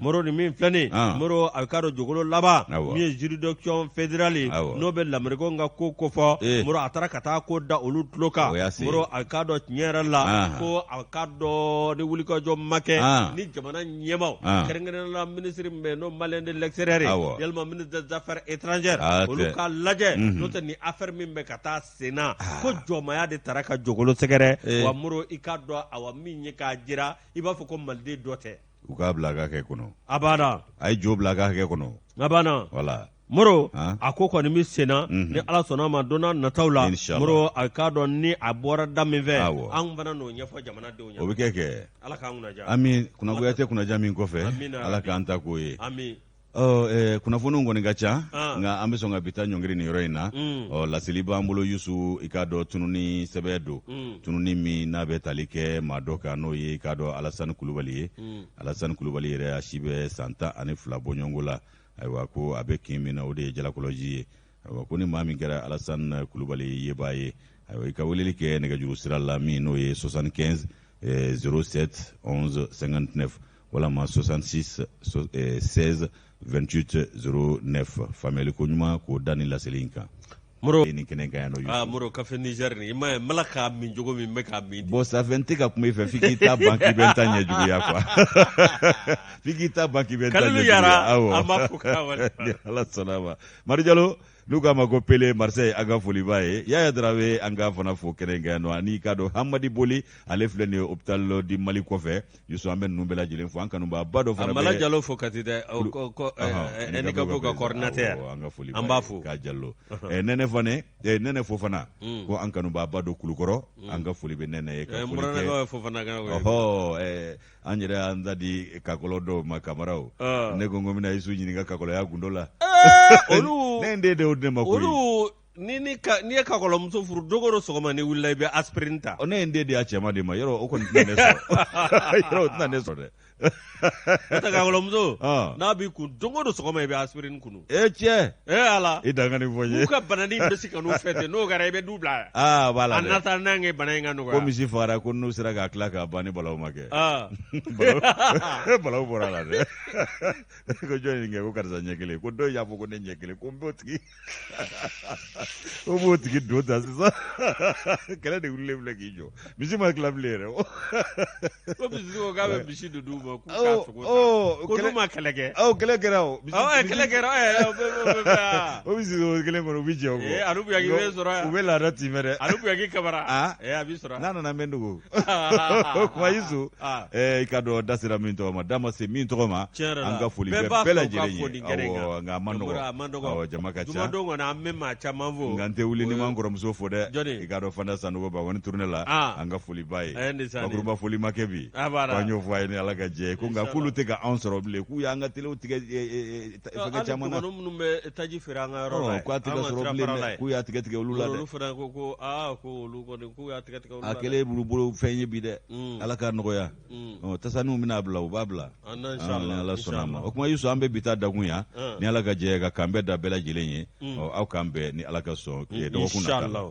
Speaker 2: Moro nin min filɛ nin Moro a bɛ k'a dɔn Jogolo laban min ye juridiction fédérale n'o bɛ lamerikɛnw ka ko kofɔ Moro a taara ka taa ko da olu tulo kan Moro a bɛ k'a dɔn tiɲɛ yɛrɛ la ko a bɛ k'a dɔn ni wulikajɔ ma kɛ ni jamana ɲɛmaaw kɛrɛnkɛrɛnnenya la minisiri min bɛ yen n'o malien de l'extérieur yalima ministre des affaires étrangères olu k'a lajɛ n'o tɛ nin affaire min bɛ ka taa senna ko jɔnmaya de taara ka Jogolo sɛgɛrɛ eh. wa Moro i k'a dɔn awa min ye k'a jira i b'a fɔ ko maliden dɔ tɛ
Speaker 1: u k'a bila a ka hakɛ kɔnɔ
Speaker 2: a banna
Speaker 1: a ye jo bila a ka hakɛ kɔnɔ
Speaker 2: a banna
Speaker 1: voilà
Speaker 2: Moro a ko kɔni bɛ senna mhm. ni Ala sɔnna a ma don n'a nataw la Moro a k'a dɔn ni a bɔra da min fɛ an fana n'o ɲɛfɔ jamanadenw
Speaker 1: ɲɛna o bɛ kɛ kɛ
Speaker 2: Ala k'an kunnaja
Speaker 1: ami kunnagoya tɛ kunnaja min kɔfɛ Ala k'an ta k'o ye
Speaker 2: ami
Speaker 1: Ɔ kunnafoniw kɔni ka ca nka an bɛ sɔn ka bi ta ɲɔngiri nin yɔrɔ in na ɔ laseli b'an bolo Yusu i k'a dɔn tununi sɛbɛn don tununi min n'a bɛ tali kɛ maa dɔ kan n'o ye i k'a dɔn Alasani Kulubali ye Alasani Kulubali yɛrɛ a si bɛ san 12 bɔɲɔgɔnko la ayiwa ko a bɛ kin min na o de ye Jalakɔlɔji ye ayiwa ko ni maa min kɛra Alasani Kulubali yebaa ye ayiwa i ka weleli kɛ nɛgɛjuru sira la min n'o ye 75 07 11 59 walama 66 16 28 09 faamuyali ko ɲuman k'o da ni laseli in kan
Speaker 2: Moro
Speaker 1: nin kɛnɛ kan yan nɔ
Speaker 2: ah Moro café Niger nin i m'a ye n b'a la k'a min cogo min n bɛ k'a min
Speaker 1: bon ça fait n tɛ ka kuma i fɛ f'i k'i ta ban k'i bɛ n ta ɲɛjuguya quoi f'i k'i ta ban k'i bɛ n ta
Speaker 2: ɲɛjuguya
Speaker 1: Kalilu
Speaker 2: Yara an b'a fo k'a wale
Speaker 1: ni Ala sɔnna a ma Mari Jalo n'u k'a ma ko Pele Marseille an ka foli b'a ye Yaya Darawe an k'a fana fo kɛnɛ in kan yan nɔ ani k'a dɔn Hamadi Boli ale filɛ nin ye hôpital du Mali kɔfɛ Yusu an bɛ ninnu bɛɛ lajɛlen fo an kanubaaba dɔ fana
Speaker 2: bɛ Mala Jalo fo Kati dɛ handicap ka coordinateur
Speaker 1: an ka foli
Speaker 2: an b'a fo
Speaker 1: k'a Jalo Nɛnɛ fana Nɛnɛ Fofana ko an kanubaaba don Kulukɔrɔ an ka foli bɛ Nɛnɛ ye
Speaker 2: ka foli kɛ Fofana
Speaker 1: ɔhɔ an yɛrɛ y'an ta di kakɔlɔ dɔw ma Kamaraw ne ko n ko n bɛna Yusu ɲininka kakɔlɔya gundo la
Speaker 2: olu
Speaker 1: ne den de y'o di ne ma
Speaker 2: koyi olu ni ni ka n'i ye kakɔlɔmuso furu don o don sɔgɔma n'i wulila i bɛ aspirine ta.
Speaker 1: Ne ye n den di a cɛman de ma yɔrɔ o kɔni tɛna ne sɔrɔ yɔrɔ o tɛna ne sɔrɔ dɛ.
Speaker 2: N'o tɛ kakɔlɔmuso n'a b'i kun don o don sɔgɔma i bɛ aspirine kunu.
Speaker 1: E cɛ.
Speaker 2: E Ala.
Speaker 1: I dan ka nin fɔ n ye.
Speaker 2: K'u ka bananin bɛ se ka n'u fɛ ten n'o kɛra i bɛ du bila yan.
Speaker 1: Aa b'a la
Speaker 2: dɛ. En attendant que bana in ka nɔgɔya.
Speaker 1: Ko misi fagara ko n'u sera k'a tila k'a ban ni balawu ma kɛ. Balawu bɔra a la dɛ. Ko jɔn ye nin kɛ ko karisa ɲɛ kelen ko dɔ y'a fɔ ko ne ɲɛ kelen ko n b'o tigi o b'o tigi don ta sisan kɛlɛ de wulilen filɛ k'i jɔ misi ma tila bilen yɛrɛ
Speaker 2: ko misi ko k'a bɛ misi de d'u ma k'u k'a sogo ta ko n'u ma kɛlɛ kɛ
Speaker 1: ɔ kɛlɛ kɛra o
Speaker 2: kɛlɛ kɛra
Speaker 1: o misi sogo kelen kɔnɔ u bɛ jɛ o kɔ
Speaker 2: a buyaki bɛ sɔrɔ
Speaker 1: yan u bɛ laada timɛ dɛ
Speaker 2: a buyaki kabara a b'i sɔrɔ
Speaker 1: n'a nana n bɛ dogo o kuma Yusu i ka dɔn da sera min tɔgɔ ma da ma se min tɔgɔ ma an ka foli bɛ bɛɛ lajɛlen ye awɔ nka a man nɔgɔ
Speaker 2: a man nɔgɔ awɔ
Speaker 1: jama ka ca
Speaker 2: jumadon kɔni an bɛ maa caman fo
Speaker 1: nka n tɛ wuli ni ma n kɔrɔmuso fo dɛ i k'a dɔn Fanta Sanogo Bankɔni tournée la an ka foli b'a ye bakuruba foli ma kɛ bi k'an y'o fɔ a ye ni Ala ka jɛ ye ko nka k'olu tɛ ka anw sɔrɔ bilen k'u y'an ka telew tigɛ fɛngɛ caman
Speaker 2: na hali minnu bɛ taji feere an ka yɔrɔ la
Speaker 1: k'a tɛ ka sɔrɔ bilen dɛ k'u y'a tigɛ tigɛ olu la dɛ
Speaker 2: olu fana ko ko aa ko olu kɔni k'u y'a tigɛ tigɛ olu la
Speaker 1: a kɛlen b'u bolo fɛn ye bi dɛ Ala k'a nɔgɔya tasaniw bɛna bila u b'a bila
Speaker 2: ala
Speaker 1: sɔnna a ma o kuma Yusu an bɛ bi ta dakun yan ni ala ka jɛ ka k'an bɛɛ da bɛɛ lajɛlen ye aw k'an bɛn ni ala ka sɔn dɔgɔkun nata la.